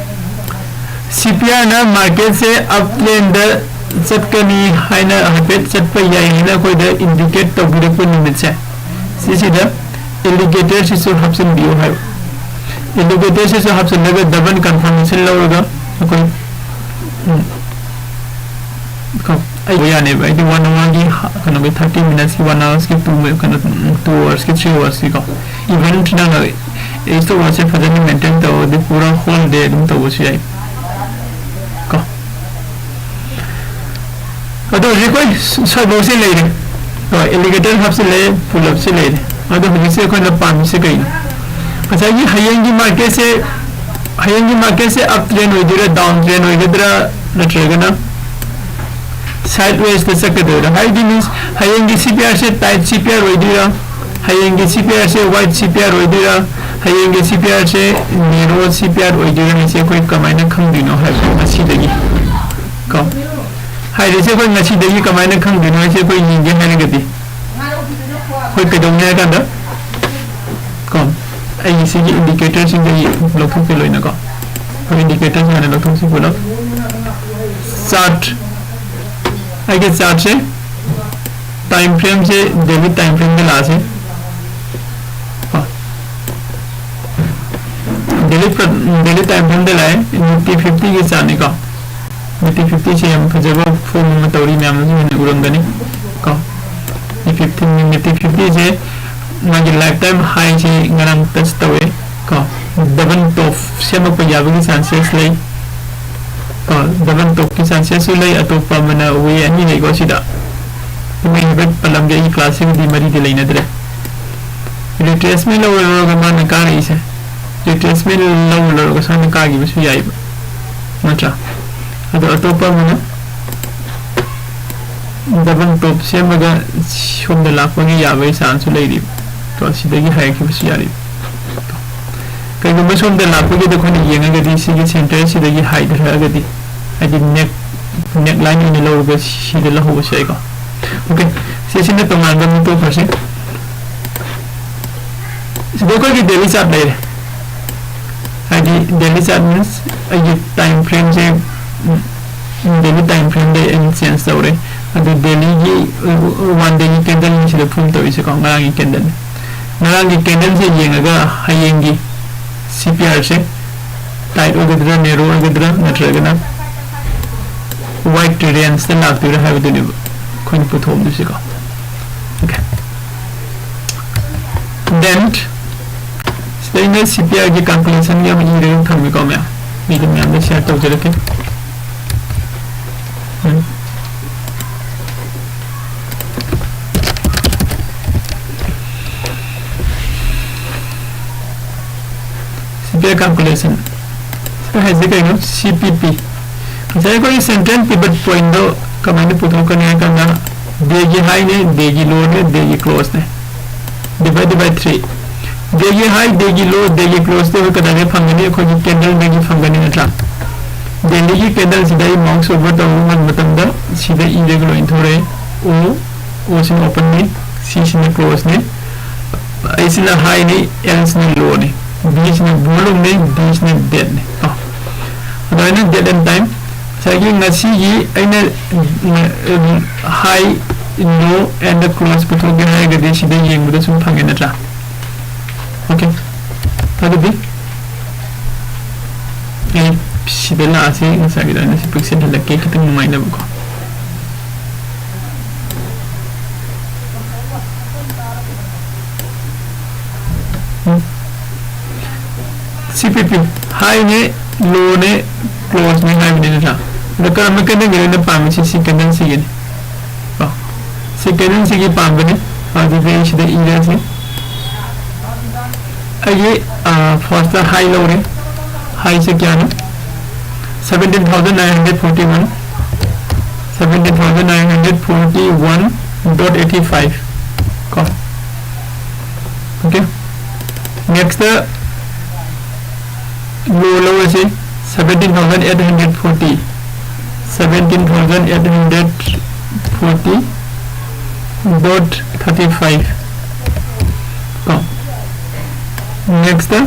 ꯁꯤ ꯄꯤ ꯑꯥꯔꯅ ꯃꯥꯔꯀꯦꯠꯁꯦ ꯑꯞ ꯇ꯭ꯔꯦꯟꯗ ꯆꯠꯀꯅꯤ ꯍꯥꯏꯅ ꯍꯥꯏꯐꯦꯠ ꯆꯠꯄ ꯌꯥꯏ ꯍꯥꯏꯅ ꯑꯩꯈꯣꯏꯗ ꯏꯟꯗꯤꯀꯦꯠ ꯇꯧꯕꯤꯔꯛꯄ ꯅꯨꯃꯤꯠꯁꯦ, ꯁꯤꯁꯤꯗ ꯏꯟꯗꯤꯀꯦꯇꯔꯁꯤꯁꯨ ꯍꯥꯞꯆꯤꯟꯕꯤꯌꯨ ꯍꯥꯏꯕ꯫ ꯏꯟꯗꯤꯀꯦꯇꯔꯁꯤꯁꯨ ꯍꯥꯞꯆꯤꯜꯂꯒ ꯗꯕꯜ ꯀꯟꯐꯥꯔꯃꯦꯁꯟ ꯂꯧꯔꯒ ꯑꯩꯈꯣꯏ, ꯎꯝ, ꯀꯣ, ꯑꯩ ꯌꯥꯅꯦꯕ꯫ ꯑꯩꯗꯤ ꯋꯥꯟ ꯑꯋꯥꯔꯒꯤ ꯀꯩꯅꯣꯒꯤ ꯊꯥꯔꯇꯤ ꯃꯤꯅꯠꯁꯀꯤ, ꯋꯥꯟ ꯑꯋꯥꯔꯁꯀꯤ ꯇꯨ ꯀꯩꯅꯣ, ꯇꯨ ꯑꯋꯥꯔꯁꯀꯤ, ꯊ꯭ꯔꯤ ꯑꯋꯥꯔꯁꯀꯤꯀꯣ ꯏꯚꯟ ꯅꯪꯅ ꯏꯁꯇꯣꯛ ꯂꯣꯁꯁꯦ ꯐꯖꯅ ꯃꯦꯟꯇꯦꯟ ꯇꯧꯔꯗꯤ ꯄꯨꯔꯥ ꯍꯣꯜ ꯗꯦ ꯑꯗꯨꯝ ꯇꯧꯕꯁꯨ ꯌꯥꯏ ꯀꯣ꯫ ꯑꯗꯣ ꯍꯧꯖꯤꯛ ꯑꯩꯈꯣꯏ ꯁ꯭ꯋꯥꯏꯐꯥꯎꯁꯦ ꯂꯩꯔꯦ꯫ ꯍꯣꯏ, ꯏꯟꯗꯤꯀꯦꯇꯔ ꯍꯥꯞꯆꯤꯜꯂꯦ, ꯄꯨꯂꯞꯁꯦ ꯂꯩꯔꯦ꯫ ꯑꯗꯣ ꯍꯧꯖꯤꯛꯁꯦ ꯑꯩꯈꯣꯏꯅ ꯄꯥꯝꯃꯤꯁꯦ ꯀꯩꯅꯣ? ꯉꯁꯥꯏꯒꯤ ꯍꯌꯦꯡꯒꯤ ꯃꯥꯔꯀꯦꯠꯁꯦ, ꯍꯌꯦꯡꯒꯤ ꯃꯥꯔꯀꯦꯠꯁꯦ ꯑꯞ ꯇ꯭ꯔꯦꯟ ꯑꯣꯏꯗꯣꯏꯔꯥ, ꯗꯥꯎꯟ ꯇ꯭ꯔꯦꯟ ꯑꯣꯏꯒꯗ꯭ꯔꯥ, ꯅꯠꯇ꯭ꯔꯒꯅ ꯁꯥꯏꯠ ꯋꯦꯁꯇ ꯆꯠꯀꯗꯣꯏꯔꯥ? ꯍꯥꯏꯗꯤ ꯃꯤꯟꯁ ꯍꯌꯦꯡꯒꯤ ꯁꯤ ꯄꯤ ꯑꯥꯔꯁꯦ ꯇꯥꯏꯠ ꯁꯤ ꯄꯤ ꯑꯥꯔ ꯑꯣꯏꯗꯣꯏꯔꯥ, ꯍꯌꯦꯡꯒꯤ ꯁꯤ ꯄꯤ ꯑꯥꯔꯁꯦ ꯋꯥꯏꯠ ꯁꯤ ꯄꯤ ꯑꯥꯔ ꯑꯣꯏꯗꯣꯏꯔꯥ, ꯍꯌꯦꯡꯒꯤ ꯁꯤ ꯄꯤ ꯑꯥꯔꯁꯦ ꯅꯦꯔꯣ ꯁꯤ ꯄꯤ ꯑꯥꯔ ꯑꯣꯏꯗꯣꯏꯔꯥ ꯍꯥꯏꯁꯦ ꯑꯩꯈꯣꯏ ꯀꯃꯥꯏꯅ ꯈꯪꯗꯣꯏꯅꯣ ꯍꯥꯏꯕ ꯉꯁꯤꯗꯒꯤ ꯀꯣ? ꯍꯥꯏꯔꯤꯁꯦ ꯑꯩꯈꯣꯏ ꯉꯁꯤꯗꯒꯤ ꯀꯃꯥꯏꯅ ꯈꯪꯗꯣꯏꯅꯣ ꯍꯥꯏꯁꯦ ꯑꯩꯈꯣꯏ ꯌꯦꯡꯒꯦ ꯍꯥꯏꯔꯒꯗꯤ ꯑꯩꯈꯣꯏ ꯀꯩꯗꯧꯅꯤ ꯍꯥꯏ ꯀꯥꯟꯗ ꯀꯣ, ꯑꯩꯒꯤ ꯁꯤꯒꯤ ꯏꯟꯗꯤꯀꯦꯇꯔꯁꯤꯡꯗꯒꯤ ꯂꯧꯊꯣꯛꯀꯦ ꯂꯣꯏꯅ ꯀꯣ꯫ ꯑꯩꯈꯣꯏ ꯏꯟꯗꯤꯀꯦꯇꯔꯁꯦ ꯍꯥꯟꯅ ꯂꯧꯊꯣꯛꯁꯤ ꯄꯨꯂꯞ꯫ ꯆꯥꯔꯠ, ꯑꯩꯒꯤ ꯆꯥꯔꯠꯁꯦ ꯇꯥꯏꯝ ꯐ꯭ꯔꯦꯝꯁꯦ ꯗꯦꯂꯤ ꯇꯥꯏꯝ ꯐ꯭ꯔꯦꯝꯗ ꯂꯥꯛꯑꯁꯤ꯫ ꯗꯦꯂꯤ ꯄ꯭ꯔ-, ꯗꯦꯂꯤ ꯇꯥꯏꯝ ꯐ꯭ꯔꯦꯝꯗ ꯂꯥꯛꯑꯦ꯫ ꯅꯤꯐꯇꯤ ꯐꯤꯐꯇꯤꯒꯤ ꯆꯥꯔꯠꯅꯤꯀꯣ꯫ ꯅꯤꯐꯇꯤ ꯐꯤꯐꯇꯤꯁꯦ ꯌꯥꯝ ꯐꯖꯕ ꯐꯣꯝ ꯑꯃ ꯇꯧꯔꯤ, ꯃꯌꯥꯝꯅꯁꯨ ꯍꯦꯟꯅ ꯎꯔꯝꯒꯅꯤ ꯀꯣ꯫ ꯅꯤꯐꯇꯤ ꯐꯤꯐꯇꯤ, ꯅꯤꯐꯇꯤ ꯐꯤꯐꯇꯤꯁꯦ ꯃꯥꯒꯤ ꯂꯥꯏꯐ ꯇꯥꯏꯝ ꯍꯥꯏꯁꯦ ꯉꯔꯥꯡ ꯇꯁ ꯇꯧꯋꯦ ꯀꯣ꯫ ꯗꯕꯜ ꯇꯣꯞ ꯁꯦꯝꯃꯛꯄ ꯌꯥꯕꯒꯤ ꯆꯥꯟꯁꯦꯁ ꯂꯩ ꯀꯣ꯫ ꯗꯕꯜ ꯇꯣꯞꯀꯤ ꯆꯥꯟꯁꯦꯁꯁꯨ ꯂꯩ꯫ ꯑꯇꯣꯞꯄ ꯑꯃꯅ ꯋꯦ ꯑꯅꯤ ꯂꯩꯀꯣ ꯁꯤꯗ꯫ ꯃꯣꯏ ꯍꯥꯏꯐꯦꯠ ꯄꯜꯂꯝꯒꯦ, ꯑꯩ ꯀ꯭ꯂꯥꯁꯁꯤꯒꯗꯤ ꯃꯔꯤꯗꯤ ꯂꯩꯅꯗ꯭ꯔꯦ꯫ Retracement ꯂꯧꯔ ꯂꯧꯔꯒ ꯃꯥꯅ ꯀꯥꯔꯛꯏꯁꯦ, retracement ꯂꯧꯔ ꯂꯧꯔꯒ ꯁꯨꯃꯥꯏꯅ ꯀꯥꯈꯤꯕꯁꯨ ꯌꯥꯏꯕ, ꯅꯠꯇ꯭ꯔꯥ? ꯑꯗꯣ ꯑꯇꯣꯞꯄ ꯑꯃꯅ double top ꯁꯦꯝꯃꯒ ꯁꯣꯝꯗ ꯂꯥꯛꯄꯒꯤ ꯌꯥꯕꯒꯤ chance ꯁꯨ ꯂꯩꯔꯤꯕ꯫ ꯀꯣ, ꯁꯤꯗꯒꯤ ꯍꯥꯏꯔꯛꯈꯤꯕꯁꯨ ꯌꯥꯔꯤꯕ꯫ ꯀꯩꯒꯨꯝꯕ ꯁꯣꯝꯗ ꯂꯥꯛꯄꯒꯤꯗ ꯑꯩꯈꯣꯏꯅ ꯌꯦꯡꯉꯒꯗꯤ ꯁꯤꯒꯤ center ꯁꯤꯗꯒꯤ ꯍꯥꯏꯊꯔꯛꯑꯒꯗꯤ, ꯍꯥꯏꯗꯤ neck, neckline ꯑꯣꯏꯅ ꯂꯧꯔꯒ ꯁꯤꯗ ꯂꯧꯍꯧꯕꯁꯨ ꯌꯥꯏꯀꯣ꯫ Okay, ꯁꯤꯁꯤꯅ ꯇꯣꯉꯥꯟꯕ ꯑꯃ ꯇꯣꯛꯈ꯭ꯔꯁꯤ꯫ ꯁꯤꯗ ꯑꯩꯈꯣꯏꯒꯤ daily chart ꯂꯩꯔꯦ꯫ ꯍꯥꯏꯗꯤ daily chart means ꯑꯩꯒꯤ time frame ꯁꯦ, ꯎꯝ, daily time frame ꯗ ꯑꯩꯅ change ꯇꯧꯔꯦ꯫ ꯑꯗꯨ daily ꯒꯤ, ꯎ, ꯎ, one day ꯒꯤ candle ꯅꯤ ꯁꯤꯗ form ꯇꯧꯔꯤꯁꯦꯀꯣ, ꯉꯔꯥꯡꯒꯤ candle ꯅꯤ꯫ ꯉꯔꯥꯡꯒꯤ candle ꯁꯦ ꯌꯦꯡꯉꯒ ꯍꯌꯦꯡꯒꯤ C P R ꯁꯦ tight ꯑꯣꯏꯒꯗ꯭ꯔꯥ, narrow ꯑꯣꯏꯒꯗ꯭ꯔꯥ, ꯅꯠꯇ꯭ꯔꯒꯅ wide range ꯇ ꯂꯥꯛꯇꯣꯏꯔꯥ ꯍꯥꯏꯕꯗꯨꯅꯦꯕ ꯑꯩꯈꯣꯏꯅ ꯄꯨꯊꯣꯛꯑꯝꯗꯣꯏꯁꯦꯀꯣ꯫ Okay꯫ Then ꯁꯤꯗ ꯑꯩꯅ C P R ꯒꯤ calculation ꯌꯥꯝ ꯏꯔꯒ ꯊꯝꯃꯤꯀꯣ ꯃꯌꯥꯝ꯫ ꯃꯤꯗ ꯃꯌꯥꯝꯗ share ꯇꯧꯖꯔꯛꯀꯦ꯫ ꯎꯝ꯫ C P R calculation꯫ ꯁꯤꯗ ꯍꯥꯏꯁꯦ ꯀꯩꯅꯣ? C P P꯫ ꯉꯁꯥꯏ ꯑꯩꯈꯣꯏꯒꯤ central pivot point ꯗꯣ ꯀꯃꯥꯏꯅ ꯄꯨꯊꯣꯛꯀꯅꯤ ꯍꯥꯏ ꯀꯥꯟꯗ, day ꯒꯤ high ꯅꯦ, day ꯒꯤ low ꯅꯦ, day ꯒꯤ close ꯅꯦ, divided by three꯫ Day ꯒꯤ high, day ꯒꯤ low, day ꯒꯤ close ꯇꯤ ꯑꯩꯈꯣꯏ ꯀꯗꯥꯏꯗ ꯐꯪꯒꯅꯤ? ꯑꯩꯈꯣꯏꯒꯤ candle ꯗꯒꯤ ꯐꯪꯒꯅꯤ, ꯅꯠꯇ꯭ꯔꯥ? Daily ꯒꯤ candle ꯁꯤꯗ ꯑꯩ mouse over ꯇꯧꯕ ꯃꯇꯝꯗ ꯁꯤꯗ ꯏꯔꯒ ꯂꯣꯏ ꯊꯣꯔꯛꯑꯦ꯫ O, O ꯁꯤꯅ open ꯅꯤ, C ꯁꯤꯅ close ꯅꯤ, A ꯁꯤꯅ high ꯅꯤ, L ꯁꯤꯅ low ꯅꯤ, B ꯁꯤꯅ volume ꯅꯤ, D ꯁꯤꯅ date ꯅꯤ꯫ ꯀꯣ꯫ ꯑꯗꯨꯃꯥꯏꯅ date and time꯫ ꯉꯁꯥꯏꯒꯤ ꯉꯁꯤꯒꯤ ꯑꯩꯅ, ꯎꯝ, high, low and close ꯄꯨꯊꯣꯛꯀꯦ ꯍꯥꯏꯔꯒꯗꯤ ꯁꯤꯗ ꯌꯦꯡꯕꯗ ꯁꯨꯝ ꯐꯪꯉꯦ, ꯅꯠꯇ꯭ꯔꯥ? Okay꯫ ꯑꯗꯨꯗꯤ ꯑꯩ ꯁꯤꯗ ꯂꯥꯛꯑꯁꯤ, ꯉꯁꯥꯏꯒꯤꯗ ꯑꯩꯅ ꯁꯤ ꯄꯤꯛꯁꯤꯜꯍꯜꯂꯛꯀꯦ, ꯈꯤꯇꯪ ꯅꯨꯡꯉꯥꯏꯅꯕꯀꯣ꯫ ꯎꯝ꯫ C P P, high ꯅꯦ, low ꯅꯦ, close ꯅꯦ ꯍꯥꯏꯕꯅꯤ, ꯅꯠꯇ꯭ꯔꯥ? ꯑꯗꯣ ꯀꯔꯝꯕ candle ꯒꯤꯅꯣ ꯑꯩꯅ ꯄꯥꯝꯃꯤꯁꯤ? ꯁꯤ candle ꯁꯤꯒꯤꯅꯤ꯫ ꯀꯣ? ꯁꯤ candle ꯁꯤꯒꯤ ꯄꯥꯝꯕꯅꯤ꯫ ꯑꯗꯨꯗꯤ ꯑꯩ ꯁꯤꯗ ꯏꯔꯁꯤ꯫ ꯑꯩꯒꯤ ꯐꯥꯔꯁꯇ ꯍꯥꯏ ꯂꯧꯔꯦ꯫ ꯍꯥꯏꯁꯦ ꯀꯌꯥꯅꯣ? Seventeen thousand nine hundred forty one, seventeen thousand nine hundred forty one dot eighty five ꯀꯣ꯫ ꯑꯣꯀꯦ, ꯅꯦꯛꯁꯇ ꯂꯣ ꯂꯧꯔꯁꯤ꯫ Seventeen thousand eight hundred forty, seventeen thousand eight hundred forty dot thirty five ꯀꯣ꯫ Next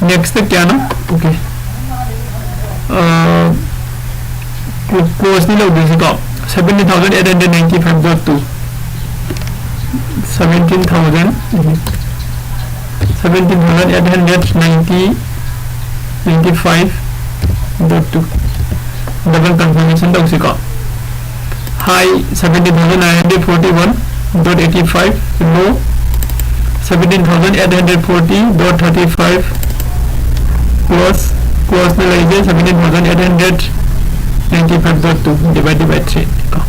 next ꯀꯌꯥꯅꯣ? Okay, ꯀ꯭ꯂꯣꯁꯅꯤ ꯂꯧꯗꯣꯏꯁꯤꯀꯣ꯫ Seventeen thousand eight hundred ninety five dot two, seventeen thousand seventeen thousand eight hundred ninety ninety five dot two, double confirmation ꯇꯧꯁꯤꯀꯣ꯫ High seventeen thousand nine hundred forty one dot eighty five, low seventeen thousand eight hundred forty dot thirty five, close, closeꯅ ꯂꯩꯁꯦ seventeen thousand eight hundred ninety five dot two divided by three ꯀꯣ꯫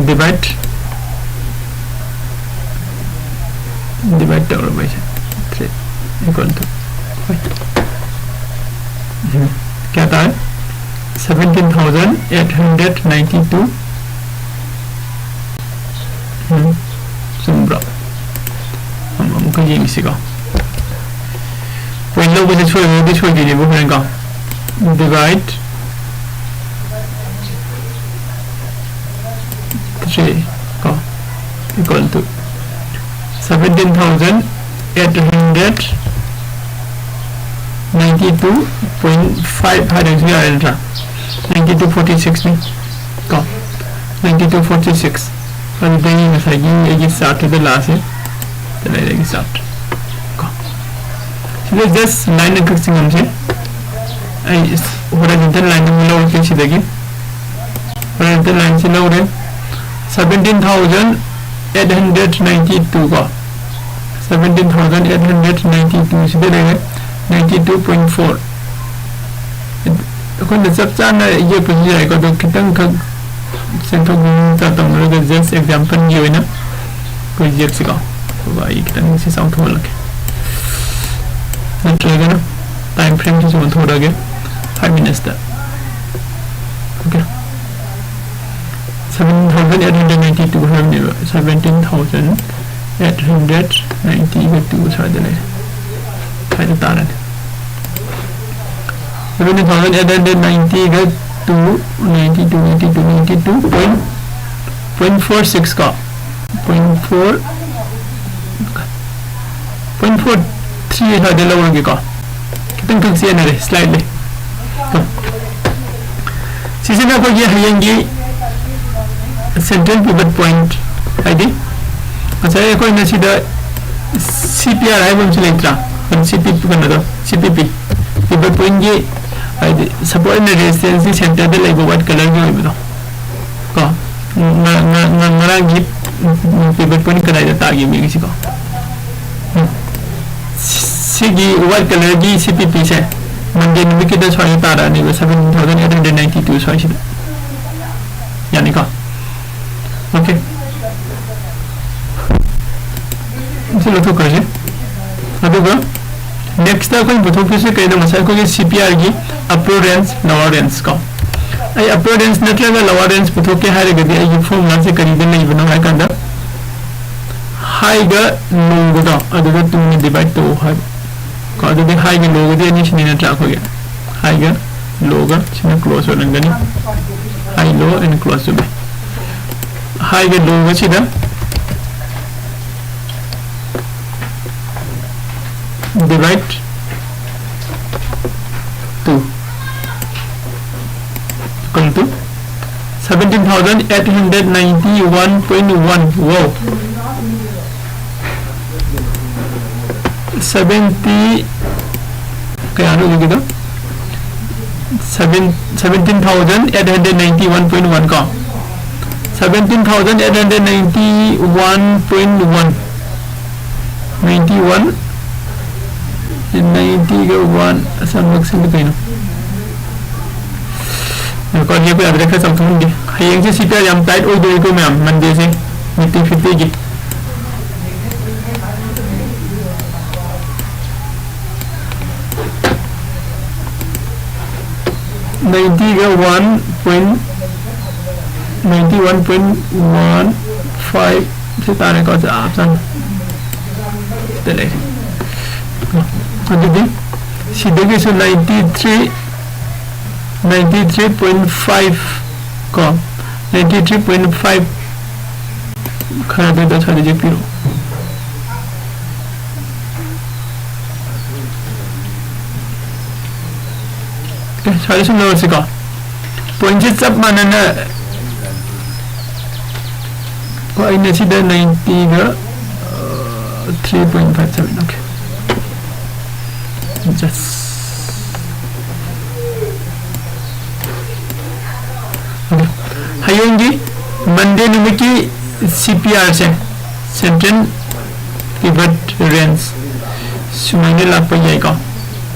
Divide, divide ꯇꯧꯔꯕ ꯑꯩꯁꯦ, three equal to, ꯍꯣꯏ, ꯎꯝ, ꯀꯌꯥ ꯇꯥꯔꯦ? Seventeen thousand eight hundred ninety two꯫ ꯎꯝ, ꯆꯨꯝꯕ꯭ꯔꯣ? ꯑꯃꯨꯛꯀ ꯌꯦꯡꯁꯤꯀꯣ꯫ Point ꯂꯧꯕꯁꯦ ꯁꯣꯏꯕꯕꯨꯗꯤ ꯁꯣꯏꯗꯣꯏꯅꯦꯕ ꯍꯣꯔꯦꯟꯀꯣ꯫ Divide three ꯀꯣ, equal to seventeen thousand eight hundred ninety two point five ꯍꯥꯏꯔꯁꯨ ꯌꯥꯔꯦ ꯅꯠꯇ꯭ꯔꯥ? Ninety two forty sixꯅꯤ ꯀꯣ, ninety two forty six꯫ ꯑꯗꯨꯗꯒꯤ ꯉꯁꯥꯏꯒꯤ ꯑꯩꯒꯤ ꯆꯥꯔꯠꯇꯨꯗ ꯂꯥꯛꯑꯁꯦ꯫ ꯁꯤꯗ ꯂꯩꯔꯦ ꯑꯩꯒꯤ ꯆꯥꯔꯠ ꯀꯣ꯫ ꯁꯤꯗ ꯖꯁ ꯂꯥꯏꯟ ꯑꯃꯈꯛ ꯆꯤꯡꯉꯝꯁꯦ꯫ ꯑꯩ ꯍꯣꯔꯥꯏꯖꯟꯇꯦꯜ ꯂꯥꯏꯟ ꯑꯃ ꯂꯧꯔꯛꯀꯦ ꯁꯤꯗꯒꯤ꯫ ꯍꯣꯔꯥꯏꯖꯟꯇꯦꯜ ꯂꯥꯏꯟꯁꯤ ꯂꯧꯔꯦ꯫ Seventeen thousand eight hundred ninety two ꯀꯣ꯫ Seventeen thousand eight hundred ninety two ꯁꯤꯗ ꯂꯩꯔꯦ, ninety two point four꯫ ꯑꯩꯈꯣꯏꯅ ꯆꯞ ꯆꯥꯅ ꯌꯦꯛꯄꯁꯨ ꯌꯥꯏꯀꯣ, ꯑꯗꯣ ꯈꯤꯇꯪꯈꯛ ꯆꯦꯟꯊꯣꯛ ꯆꯦꯟꯁꯤꯟ ꯇꯧꯅꯔꯒ just example ꯒꯤ ꯑꯣꯏꯅ ꯑꯩꯈꯣꯏ ꯌꯦꯛꯁꯤꯀꯣ꯫ ꯑꯗꯨꯒ ꯑꯩ ꯈꯤꯇꯪ ꯁꯤ ꯆꯥꯎꯊꯣꯛꯍꯜꯂꯛꯀꯦ, ꯅꯠꯇ꯭ꯔꯒꯅ time frame ꯁꯤꯁꯨ ꯑꯣꯟꯊꯣꯔꯛꯑꯒꯦ five minutes ꯇ꯫ Okay, seventeen thousand eight hundred ninety two ꯍꯥꯏꯕꯅꯦꯕ, seventeen thousand eight hundred ninety ꯒ two ꯁ꯭ꯋꯥꯏꯗ ꯂꯩꯔꯦ, ꯁ꯭ꯋꯥꯏꯗ ꯇꯥꯔꯅꯤ꯫ Seventeen thousand eight hundred ninety ꯒ two, ninety two, ninety two, ninety two point, point four six ꯀꯣ, point four, point four three ꯁ꯭ꯋꯥꯏꯗ ꯂꯧꯔꯒꯦꯀꯣ꯫ ꯈꯤꯇꯪ ꯈꯛ ꯆꯦꯟꯅꯔꯦ, slightly꯫ ꯁꯤꯁꯤꯅ ꯑꯩꯈꯣꯏꯒꯤ ꯍꯌꯦꯡꯒꯤ central pivot point, ꯍꯥꯏꯗꯤ ꯉꯁꯥꯏ ꯑꯩꯈꯣꯏꯅ ꯁꯤꯗ C P R ꯍꯥꯏꯕ ꯑꯃꯁꯨ ꯂꯩꯇ꯭ꯔꯥ? ꯁꯤ ꯄꯤ ꯀꯩꯅꯣꯗꯣ, C P P, pivot point ꯀꯤ, ꯍꯥꯏꯗꯤ support and resistance ꯀꯤ center ꯗ ꯂꯩꯕ white colour ꯒꯤ ꯑꯣꯏꯕꯗꯣ ꯀꯣ꯫ ꯉ-, ꯉ-, ꯉ-, ꯉꯔꯥꯡꯒꯤ pivot point ꯀꯗꯥꯏꯗ ꯇꯥꯒꯦ ꯌꯦꯡꯁꯤꯀꯣ꯫ ꯎꯝ꯫ ꯁꯤꯒꯤ white colour ꯒꯤ C P P ꯁꯦ Monday ꯅꯨꯃꯤꯠꯀꯤꯗ ꯁ꯭ꯋꯥꯏꯗ ꯇꯥꯔꯛꯑꯅꯦꯕ, seventeen thousand eight hundred ninety two ꯁ꯭ꯋꯥꯏꯁꯤꯗ꯫ ꯌꯥꯅꯤꯀꯣ? Okay, ꯁꯤ ꯂꯧꯊꯣꯛꯈ꯭ꯔꯁꯤ꯫ ꯑꯗꯨꯒ next ꯑꯩꯈꯣꯏꯅ ꯄꯨꯊꯣꯛꯇꯣꯏꯁꯦ ꯀꯩꯅꯣ? ꯉꯁꯥꯏ ꯑꯩꯈꯣꯏꯒꯤ C P R ꯒꯤ upper range, lower range ꯀꯣ꯫ ꯑꯩ upper range ꯅꯠꯇ꯭ꯔꯒ lower range ꯄꯨꯊꯣꯛꯀꯦ ꯍꯥꯏꯔꯒꯗꯤ ꯑꯩꯒꯤ formula ꯁꯦ ꯀꯔꯤꯗ ꯂꯩꯕꯅꯣ ꯍꯥꯏ ꯀꯥꯟꯗ, high ꯒ low ꯒꯗꯣ ꯑꯗꯨꯗ two ꯅ divide ꯇꯧ ꯍꯥꯏꯕ ꯀꯣ꯫ ꯑꯗꯨꯗꯤ high ꯒ low ꯒꯗꯤ ꯑꯅꯤꯁꯤꯅꯤ ꯅꯠꯇ꯭ꯔꯥ? ꯑꯩꯈꯣꯏꯒꯤ high ꯒ low ꯒ ꯁꯤꯅ close ꯑꯣꯏꯔꯝꯒꯅꯤ, high, low and close ꯆꯨꯝꯃꯦ꯫ High ꯒ low ꯒꯁꯤꯗ divide two equal to seventeen thousand eight hundred ninety one point one꯫ Wow, seventy, ꯀꯌꯥꯅꯣ ꯍꯧꯖꯤꯛꯀꯤꯗꯣ? Seven, seventeen thousand eight hundred ninety one point one ꯀꯣ, seventeen thousand eight hundred ninety one point one꯫ Ninety one, ꯅꯥꯏꯟꯇꯤꯒ one, ꯑꯁ, ꯌꯥꯝ ꯅꯛꯁꯤꯜꯂꯤ ꯀꯩꯅꯣ꯫ ꯉꯥꯏꯈꯣ, ꯂꯦꯞꯄ ꯌꯥꯗ꯭ꯔꯦ, ꯈꯔ ꯆꯥꯎꯊꯣꯛꯍꯟꯒꯦ꯫ ꯍꯌꯦꯡꯁꯦ ꯁꯤ ꯄꯤ ꯑꯥꯔ ꯌꯥꯝ ꯇꯥꯏꯠ ꯑꯣꯏꯗꯣꯔꯤꯀꯣ ꯃꯌꯥꯝ, ꯃꯟꯗꯦꯁꯦ, ꯅꯤꯐꯇꯤ ꯐꯤꯐꯇꯤꯒꯤ꯫ ꯅꯥꯏꯟꯇꯤꯒ one point, ninety one point one five ꯁꯤ ꯇꯥꯔꯦꯀꯣ, ꯆꯞ ꯆꯥꯅ꯫ ꯁꯤꯗ ꯂꯩꯔꯦ꯫ ꯑꯗꯨꯗꯤ ꯁꯤꯗꯒꯤꯁꯨ ninety three, ninety three point five ꯀꯣ, ꯅꯥꯏꯟꯇꯤ ꯊ꯭ꯔꯤ ꯄꯣꯏꯟ ꯐꯥꯏꯚ ꯈꯔ ꯑꯗꯨꯗ ꯁ꯭ꯋꯥꯏꯗ ꯌꯦꯛꯄꯤꯔꯣ꯫ ꯑꯦ, ꯁ꯭ꯋꯥꯏꯗ ꯁꯨꯝ ꯂꯧꯔꯁꯤꯀꯣ꯫ ꯄꯣꯏꯟꯁꯦ ꯆꯞ ꯃꯥꯟꯅꯅ, ꯀꯣ, ꯑꯩꯅ ꯁꯤꯗ ꯅꯥꯏꯟꯇꯤꯒ three point five seven, okay. ꯖꯁ꯫ ꯑꯣꯀꯦ꯫ ꯍꯌꯦꯡꯒꯤ ꯃꯟꯗꯦ ꯅꯨꯃꯤꯠꯀꯤ ꯁꯤ ꯄꯤ ꯑꯥꯔꯁꯦ, ꯁꯦꯟꯇ꯭ꯔꯦꯜ ꯄꯤꯚꯠ ꯔꯦꯟꯖ, ꯁꯨꯃꯥꯏꯅ ꯂꯥꯛꯄ ꯌꯥꯏꯀꯣ꯫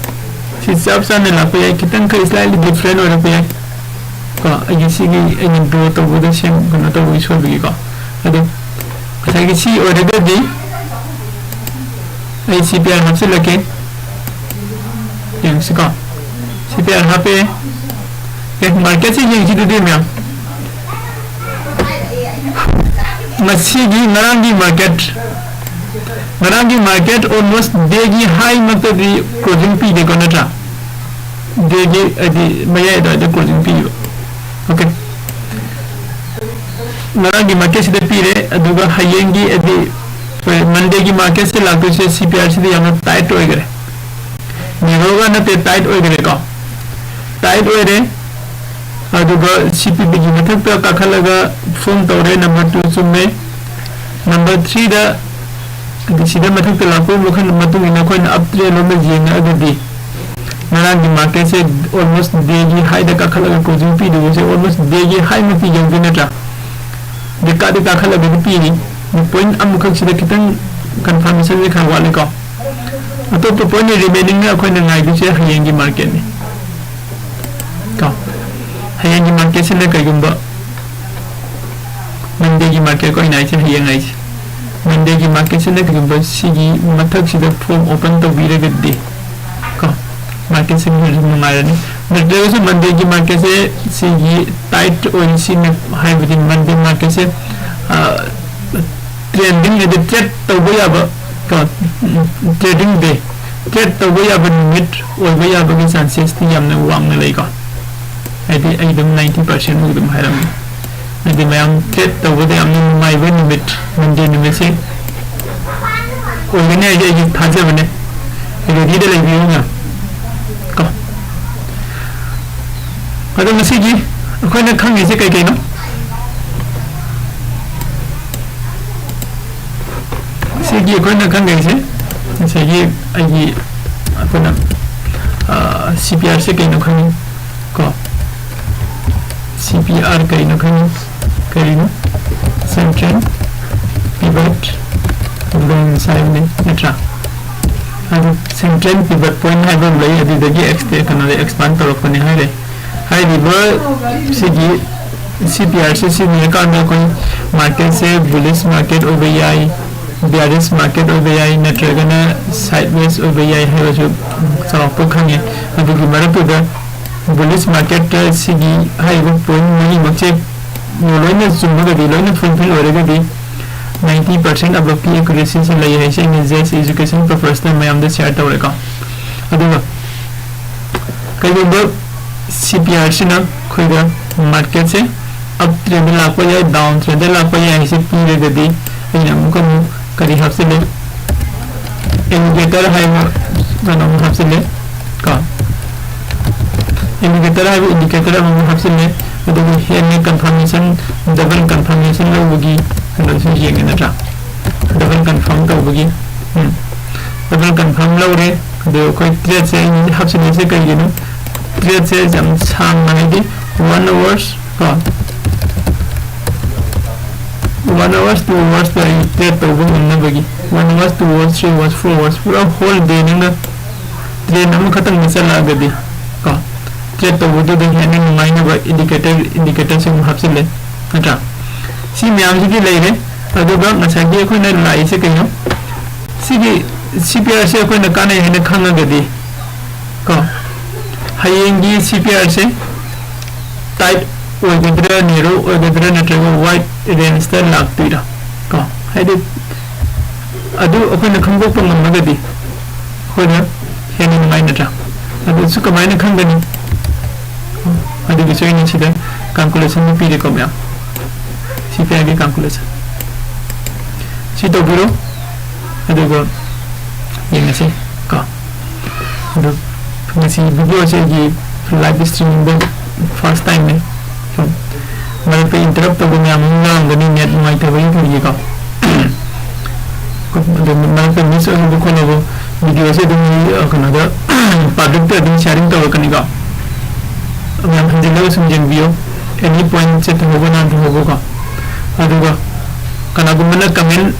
ꯁꯤ ꯆꯞ ꯆꯥꯅ ꯂꯥꯛꯄ ꯌꯥꯏ, ꯈꯤꯇꯪ ꯈꯔ slightly different ꯑꯣꯏꯔꯛꯄ ꯌꯥꯏ ꯀꯣ, ꯑꯩꯒꯤ ꯁꯤꯒꯤ ꯑꯩꯅ ꯗ꯭ꯔꯣ ꯇꯧꯕꯗ ꯁꯦꯝ, ꯀꯩꯅꯣ ꯇꯧꯕꯒꯤ ꯁꯣꯏꯕꯒꯤꯀꯣ꯫ ꯑꯗꯣ ꯉꯁꯥꯏꯒꯤ ꯁꯤ ꯑꯣꯏꯔꯒꯗꯤ ꯑꯩ ꯁꯤ ꯄꯤ ꯑꯥꯔ ꯍꯥꯞꯆꯤꯜꯂꯛꯀꯦ꯫ ꯌꯦꯡꯁꯤꯀꯣ꯫ ꯁꯤ ꯄꯤ ꯑꯥꯔ ꯍꯥꯞꯄꯦ꯫ ꯑꯦ, ꯃꯥꯔꯀꯦꯠꯁꯦ ꯌꯦꯡꯁꯤ ꯑꯗꯨꯗꯤ ꯃꯌꯥꯝ꯫ ꯉꯁꯤꯒꯤ, ꯉꯔꯥꯡꯒꯤ ꯃꯥꯔꯀꯦꯠ, ꯉꯔꯥꯡꯒꯤ ꯃꯥꯔꯀꯦꯠ almost ꯗꯦꯒꯤ ꯍꯥꯏ ꯃꯛꯇꯗꯤ ꯀ꯭ꯂꯣꯖꯤꯡ ꯄꯤꯗꯦꯀꯣ, ꯅꯠꯇ꯭ꯔꯥ? ꯗꯦꯒꯤ ꯍꯥꯏꯗꯤ ꯃꯌꯥꯏ ꯑꯗꯨꯋꯥꯏꯗ ꯀ꯭ꯂꯣꯖꯤꯡ ꯄꯤꯕ꯫ ꯑꯣꯀꯦ꯫ ꯉꯔꯥꯡꯒꯤ ꯃꯥꯔꯀꯦꯠꯁꯤꯗ ꯄꯤꯔꯦ, ꯑꯗꯨꯒ ꯍꯌꯦꯡꯒꯤ ꯍꯥꯏꯗꯤ, ꯁꯣꯔꯤ, ꯃꯟꯗꯦꯒꯤ ꯃꯥꯔꯀꯦꯠꯁꯤꯗ ꯂꯥꯛꯇꯣꯏꯁꯦ ꯁꯤ ꯄꯤ ꯑꯥꯔꯁꯤꯗꯤ ꯌꯥꯝꯅ ꯇꯥꯏꯠ ꯑꯣꯏꯈꯔꯦ꯫ ꯅꯦꯔꯣꯒ ꯅꯠꯇꯦ, ꯇꯥꯏꯠ ꯑꯣꯏꯈꯔꯦꯀꯣ꯫ ꯇꯥꯏꯠ ꯑꯣꯏꯔꯦ꯫ ꯑꯗꯨꯒ ꯁꯤ ꯄꯤ ꯕꯤꯒꯤ ꯃꯊꯛꯇ ꯀꯥꯈꯠꯂꯒ ꯐꯣꯝ ꯇꯧꯔꯦ, ꯅꯝꯕꯔ ꯇꯨ ꯆꯨꯝꯃꯦ꯫ ꯅꯝꯕꯔ ꯊ꯭ꯔꯤꯗ, ꯍꯥꯏꯗꯤ ꯁꯤꯗ ꯃꯊꯛꯇ ꯂꯥꯛꯄꯒꯤ ꯃꯈꯜ ꯃꯇꯨꯡ ꯏꯟꯅ ꯑꯩꯈꯣꯏꯅ ꯑꯞ ꯇ꯭ꯔꯦꯟ ꯂꯣꯝꯗ ꯌꯦꯡꯉꯛꯑꯒꯗꯤ ꯉꯔꯥꯡꯒꯤ ꯃꯥꯔꯀꯦꯠꯁꯦ almost ꯗꯦꯒꯤ ꯍꯥꯏꯗ ꯀꯥꯈꯠꯂꯒ ꯀ꯭ꯂꯣꯖꯤꯡ ꯄꯤꯗꯧꯕꯁꯦ almost ꯗꯦꯒꯤ ꯍꯥꯏꯃꯛꯇꯤ ꯌꯧꯗꯣꯏ ꯅꯠꯇ꯭ꯔꯥ? ꯗꯤ ꯀꯥꯗꯤ ꯀꯥꯈꯠꯂꯒꯗꯤ ꯄꯤꯔꯤ꯫ ꯄꯣꯏꯟ ꯑꯃꯈꯛꯁꯤꯗ ꯈꯤꯇꯪ ꯀꯟꯐꯥꯔꯃꯦꯁꯟꯁꯦ ꯈꯔ ꯋꯥꯠꯂꯤꯀꯣ꯫ ꯑꯇꯣꯞꯄ ꯄꯣꯏꯟ ꯔꯤꯃꯦꯅꯤꯡꯅ ꯑꯩꯈꯣꯏꯅ ꯉꯥꯏꯗꯣꯏꯁꯦ ꯍꯌꯦꯡꯒꯤ ꯃꯥꯔꯀꯦꯠꯅꯤ ꯀꯣ꯫ ꯍꯌꯦꯡꯒꯤ ꯃꯥꯔꯀꯦꯠꯁꯤꯅ ꯀꯩꯒꯨꯝꯕ ꯃꯟꯗꯦꯒꯤ ꯃꯥꯔꯀꯦꯠ ꯑꯩꯈꯣꯏꯅ ꯍꯥꯏꯁꯦ ꯍꯌꯦꯡ ꯍꯥꯏꯁꯦ, ꯃꯟꯗꯦꯒꯤ ꯃꯥꯔꯀꯦꯠꯁꯤꯅ ꯀꯩꯒꯨꯝꯕ ꯁꯤꯒꯤ ꯃꯊꯛꯁꯤꯗ ꯐꯣꯝ ꯑꯣꯄꯟ ꯇꯧꯕꯤꯔꯒꯗꯤ ꯀꯣ, ꯃꯥꯔꯀꯦꯠꯁꯦ ꯈꯔ ꯅꯨꯡꯉꯥꯏꯔꯅꯤ꯫ ꯅꯠꯇ꯭ꯔꯒꯁꯨ ꯃꯟꯗꯦꯒꯤ ꯃꯥꯔꯀꯦꯠꯁꯦ ꯁꯤꯒꯤ ꯇꯥꯏꯠ ꯑꯣꯏꯔꯤꯁꯤꯅ, ꯍꯥꯏꯕꯗꯤ ꯃꯟꯗꯦ ꯃꯥꯔꯀꯦꯠꯁꯦ ꯇ꯭ꯔꯦꯟꯗꯤꯡ ꯍꯥꯏꯗꯤ ꯇ꯭ꯔꯦꯠ ꯇꯧꯕ ꯌꯥꯕ ꯀꯣ, ꯇ꯭ꯔꯦꯗꯤꯡ ꯗꯦ, ꯇ꯭ꯔꯦꯠ ꯇꯧꯕ ꯌꯥꯕ ꯅꯨꯃꯤꯠ ꯑꯣꯏꯕ ꯌꯥꯕꯒꯤ ꯆꯥꯟꯁꯦꯁꯇꯤ ꯌꯥꯝꯅ ꯋꯥꯡꯅ ꯂꯩꯀꯣ꯫ ꯍꯥꯏꯗꯤ ꯑꯩ ꯑꯗꯨꯝ ꯅꯥꯏꯟꯇꯤ ꯄꯥꯔꯁꯦꯟꯃꯨꯛ ꯑꯗꯨꯝ ꯍꯥꯏꯔꯝꯃꯤ꯫ ꯍꯥꯏꯗꯤ ꯃꯌꯥꯝ ꯇ꯭ꯔꯦꯠ ꯇꯧꯕꯗ ꯌꯥꯝꯅ ꯅꯨꯡꯉꯥꯏꯕ ꯅꯨꯃꯤꯠ, ꯃꯟꯗꯦ ꯅꯨꯃꯤꯠꯁꯦ ꯑꯣꯏꯒꯅꯤ ꯍꯥꯏꯁꯦ ꯑꯩꯒꯤ ꯊꯥꯖꯕꯅꯦ꯫ ꯔꯦꯗꯤꯗ ꯂꯩꯕꯤꯌꯨ ꯃꯌꯥꯝ ꯀꯣ꯫ ꯑꯗꯣ ꯉꯁꯤꯒꯤ ꯑꯩꯈꯣꯏꯅ ꯈꯪꯉꯤꯁꯦ ꯀꯩ ꯀꯩꯅꯣ? ꯁꯤꯒꯤ ꯑꯩꯈꯣꯏꯅ ꯈꯪꯒꯗꯣꯏꯁꯦ ꯉꯁꯥꯏꯒꯤ ꯑꯩꯒꯤ ꯑꯩꯈꯣꯏꯅ ꯁꯤ ꯄꯤ ꯑꯥꯔꯁꯦ ꯀꯩꯅꯣ ꯈꯪꯉꯤ ꯀꯣ꯫ ꯁꯤ ꯄꯤ ꯑꯥꯔ ꯀꯩꯅꯣ ꯈꯪꯉꯤ? ꯀꯔꯤꯅꯣ? ꯁꯦꯟꯇ꯭ꯔꯦꯜ ꯄꯤꯚꯠ ꯄꯣꯏꯟꯠ ꯍꯥꯏꯕꯅꯤ, ꯅꯠꯇ꯭ꯔꯥ? ꯑꯗꯨ ꯁꯦꯟꯇ꯭ꯔꯦꯜ ꯄꯤꯚꯠ ꯄꯣꯏꯟꯠ ꯍꯥꯏꯕ ꯑꯃ ꯂꯩ, ꯑꯗꯨꯗꯒꯤ ꯑꯦꯛꯁ ꯀꯩꯅꯣꯗ ꯑꯦꯛꯁꯄꯥꯟ ꯇꯧꯔꯛꯄꯅꯤ ꯍꯥꯏꯔꯦ꯫ ꯍꯥꯏꯔꯤꯕ ꯁꯤꯒꯤ ꯁꯤ ꯄꯤ ꯑꯥꯔꯁꯦ ꯁꯤꯖꯤꯟꯅꯔꯀꯥꯟꯗ ꯑꯩꯈꯣꯏ ꯃꯥꯔꯀꯦꯠꯁꯦ ꯕꯨꯂꯤꯁ ꯃꯥꯔꯀꯦꯠ ꯑꯣꯏꯕ ꯌꯥꯏ, ꯕꯤꯌꯥꯔꯤꯁ ꯃꯥꯔꯀꯦꯠ ꯑꯣꯏꯕ ꯌꯥꯏ, ꯅꯠꯇ꯭ꯔꯒꯅ ꯁꯥꯏꯠ ꯋꯦꯁ ꯑꯣꯏꯕ ꯌꯥꯏ ꯍꯥꯏꯕꯁꯨ ꯆꯥꯎꯔꯥꯛꯄ ꯈꯪꯉꯦ꯫ ꯑꯗꯨꯒꯤ ꯃꯔꯛꯇꯨꯗ ꯕꯨꯂꯤꯁ ꯃꯥꯔꯀꯦꯠꯇ ꯁꯤꯒꯤ ꯍꯥꯏꯔꯤꯕ ꯄꯣꯏꯟꯠ ꯃꯔꯤꯃꯛꯁꯦ ꯂꯣꯏꯅ ꯆꯨꯝꯃꯒꯗꯤ, ꯂꯣꯏꯅ ꯐꯨꯜꯐꯤꯜ ꯑꯣꯏꯔꯒꯗꯤ ꯅꯥꯏꯟꯇꯤ ꯄꯥꯔꯁꯦꯟ ꯑꯕꯞꯀꯤ ꯑꯦꯀꯨꯔꯦꯁꯤꯁꯦ ꯂꯩ ꯍꯥꯏꯁꯦ ꯑꯩꯅ ꯖꯁ ꯑꯦꯖꯨꯀꯦꯁꯟ ꯄꯔꯄꯁꯇ ꯃꯌꯥꯝꯗ ꯁꯤꯌꯔ ꯇꯧꯔꯦꯀꯣ꯫ ꯑꯗꯨꯒ ꯀꯩꯒꯨꯝꯕ ꯁꯤ ꯄꯤ ꯑꯥꯔꯁꯤꯅ ꯑꯩꯈꯣꯏꯗ ꯃꯥꯔꯀꯦꯠꯁꯦ ꯑꯞ ꯇ꯭ꯔꯦꯟꯗ ꯂꯥꯛꯄ ꯌꯥꯏ, ꯗꯥꯎꯟ ꯇ꯭ꯔꯦꯟꯗ ꯂꯥꯛꯄ ꯌꯥꯏ ꯍꯥꯏꯁꯦ ꯄꯤꯔꯒꯗꯤ ꯑꯩꯅ ꯑꯃꯨꯛꯀ ꯑꯃꯨꯛ ꯀꯔꯤ ꯍꯥꯞꯆꯤꯜꯂꯦ? ꯏꯟꯗꯤꯀꯦꯇꯔ ꯍꯥꯏꯕ ꯀꯩꯅꯣ ꯑꯃ ꯍꯥꯞꯆꯤꯜꯂꯦ ꯀꯣ꯫ ꯏꯟꯗꯤꯀꯦꯇꯔ ꯍꯥꯏꯕ ꯏꯟꯗꯤꯀꯦꯇꯔ ꯑꯃꯃꯨꯛ ꯍꯥꯞꯆꯤꯜꯂꯦ꯫ ꯑꯗꯨꯒ ꯍꯦꯟꯅ ꯀꯟꯐꯥꯔꯃꯦꯁꯟ, ꯗꯕꯜ ꯀꯟꯐꯥꯔꯃꯦꯁꯟ ꯂꯧꯕꯒꯤ ꯀꯩꯅꯣꯁꯨ ꯌꯦꯡꯉꯦ, ꯅꯠꯇ꯭ꯔꯥ? ꯗꯕꯜ ꯀꯟꯐꯥꯔꯝ ꯇꯧꯕꯒꯤ, ꯎꯝ, ꯗꯕꯜ ꯀꯟꯐꯥꯔꯝ ꯂꯧꯔꯦ꯫ ꯑꯗꯨ ꯑꯩꯈꯣꯏ ꯇ꯭ꯔꯦꯠꯁꯦ ꯑꯩꯅ ꯍꯥꯞꯆꯤꯜꯂꯤꯁꯦ ꯀꯩꯒꯤꯅꯣ? ꯇ꯭ꯔꯦꯠꯁꯦ ꯌꯥꯝ ꯁꯥꯡꯅ, ꯍꯥꯏꯗꯤ ꯋꯥꯟ ꯑꯋꯥꯔꯁ ꯀꯣ, One hours, two hours ꯇ ꯑꯩ trade ꯇꯧꯕ ꯉꯝꯅꯕꯒꯤ, one hours, two hours, three hours, four hours, ꯄꯨꯔꯥ whole day ꯅꯪꯅ trade ꯑꯃꯈꯛꯇꯪꯗ ꯆꯠꯂꯛꯑꯒꯗꯤ ꯀꯣ, trade ꯇꯧꯕꯗꯨꯗ ꯍꯦꯟꯅ ꯅꯨꯡꯉꯥꯏꯅꯕ indicator, indicator ꯁꯤꯡ ꯍꯥꯞꯆꯤꯜꯂꯦ, ꯅꯠꯇ꯭ꯔꯥ? ꯁꯤ ꯃꯌꯥꯝꯁꯤꯗꯤ ꯂꯩꯔꯦ꯫ ꯑꯗꯨꯒ ꯉꯁꯥꯏꯒꯤ ꯑꯩꯈꯣꯏꯅ ꯂꯥꯛꯏꯁꯦ ꯀꯩꯅꯣ? ꯁꯤꯒꯤ C P R ꯁꯦ ꯑꯩꯈꯣꯏꯅ ꯀꯥꯟꯅꯩ ꯍꯥꯏꯅ ꯈꯪꯉꯒꯗꯤ ꯀꯣ, ꯍꯌꯦꯡꯒꯤ C P R ꯁꯦ tight ꯑꯣꯏꯒꯗ꯭ꯔꯥ, narrow ꯑꯣꯏꯒꯗ꯭ꯔꯥ, ꯅꯠꯇ꯭ꯔꯒ wide range ꯇ ꯂꯥꯛꯇꯣꯏꯔꯥ ꯀꯣ? ꯍꯥꯏꯗꯤ ꯑꯗꯨ ꯑꯩꯈꯣꯏꯅ ꯈꯪꯗꯣꯛꯄ ꯉꯝꯃꯒꯗꯤ ꯑꯩꯈꯣꯏꯅ ꯍꯦꯟꯅ ꯅꯨꯡꯉꯥꯏꯅꯗ꯭ꯔꯥ? ꯑꯗꯨꯁꯨ ꯀꯃꯥꯏꯅ ꯈꯪꯒꯅꯤ? ꯑꯗꯨꯒꯤꯁꯨ ꯑꯩꯅ ꯁꯤꯗ calculation ꯄꯤꯔꯦꯀꯣ ꯃꯌꯥꯝ, C P R ꯒꯤ calculation꯫ ꯁꯤ ꯇꯧꯕꯤꯔꯣ, ꯑꯗꯨꯒ ꯌꯦꯡꯉꯁꯤ ꯀꯣ꯫ ꯑꯗꯨ ꯉꯁꯤ video ꯁꯦ ꯑꯩꯒꯤ live streaming ꯗ first time ꯅꯦ꯫ ꯁꯨꯝ ꯃꯔꯛꯇ interrupt ꯇꯧꯕ ꯃꯌꯥꯝ ꯑꯃ ꯌꯥꯎꯔꯝꯒꯅꯤ, net ꯅꯨꯡꯉꯥꯏꯇꯕꯒꯤ ꯀꯔꯤꯒꯤꯀꯣ꯫ ꯑꯗꯨ ꯃꯔꯛꯇ miss ꯑꯣꯏꯍꯧꯕ ꯈꯣꯠꯍꯧꯕ video ꯁꯦ ꯑꯗꯨꯝ ꯑꯩ, ꯑ, ꯀꯩꯅꯣꯗ, public ꯇ ꯑꯗꯨꯝ sharing ꯇꯧꯔꯛꯀꯅꯤꯀꯣ꯫ ꯃꯌꯥꯝ ꯍꯟꯖꯤꯜꯂꯒ ꯁꯨꯝ ꯌꯦꯡꯕꯤꯌꯨ꯫ Any point ꯆꯠꯇꯍꯧꯕ ꯅꯥꯟꯊꯍꯧꯕꯀꯣ꯫ ꯑꯗꯨꯒ ꯀꯅꯥꯒꯨꯝꯕꯅ comment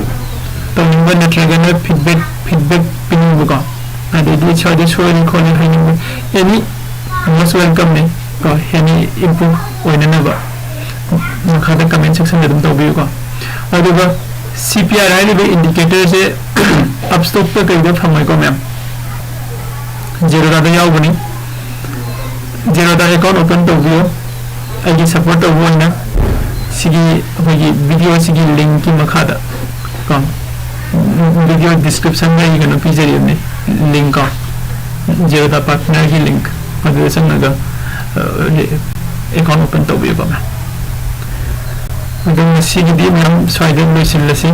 ꯇꯧꯅꯤꯡꯕ ꯅꯠꯇ꯭ꯔꯒꯅ feedback, feedback ꯄꯤꯅꯤꯡꯕꯀꯣ, ꯑꯗꯩꯗꯤ ꯁ꯭ꯋꯥꯏꯗ ꯁꯣꯏꯔꯤ ꯈꯣꯠꯂꯤ ꯍꯥꯏꯅꯤꯡꯕ, any most welcome ꯅꯦ ꯀꯣ, ꯍꯦꯟꯅ improve ꯑꯣꯏꯅꯅꯕ ꯃꯈꯥꯗ comment section ꯗ ꯑꯗꯨꯝ ꯇꯧꯕꯤꯌꯨꯀꯣ꯫ ꯑꯗꯨꯒ C P R ꯍꯥꯏꯔꯤꯕ indicator ꯁꯦ upstox ꯇ ꯀꯩꯗ ꯐꯪꯉꯣꯏꯀꯣ ꯃꯌꯥꯝ, Zerodha ꯗ ꯌꯥꯎꯕꯅꯤ꯫ Zerodha account open ꯇꯧꯕꯤꯌꯨ꯫ ꯑꯩꯒꯤ support ꯇꯧꯕ ꯑꯣꯏꯅ ꯁꯤꯒꯤ ꯑꯩꯈꯣꯏꯒꯤ video ꯁꯤꯒꯤ link ꯀꯤ ꯃꯈꯥꯗ ꯀꯣ, video description ꯗ ꯑꯩ ꯀꯩꯅꯣ ꯄꯤꯖꯔꯤꯕꯅꯤ, link ꯀꯣ, Zerodha partner ꯒꯤ link, ꯑꯗꯨꯗ ꯆꯪꯉꯒ, ꯑ, account open ꯇꯧꯕꯤꯌꯨꯀꯣ ꯃꯌꯥꯝ꯫ ꯑꯗꯨ ꯉꯁꯤꯒꯤꯗꯤ ꯃꯌꯥꯝ ꯁ꯭ꯋꯥꯏꯗ ꯂꯣꯏꯁꯤꯜꯂꯁꯤ꯫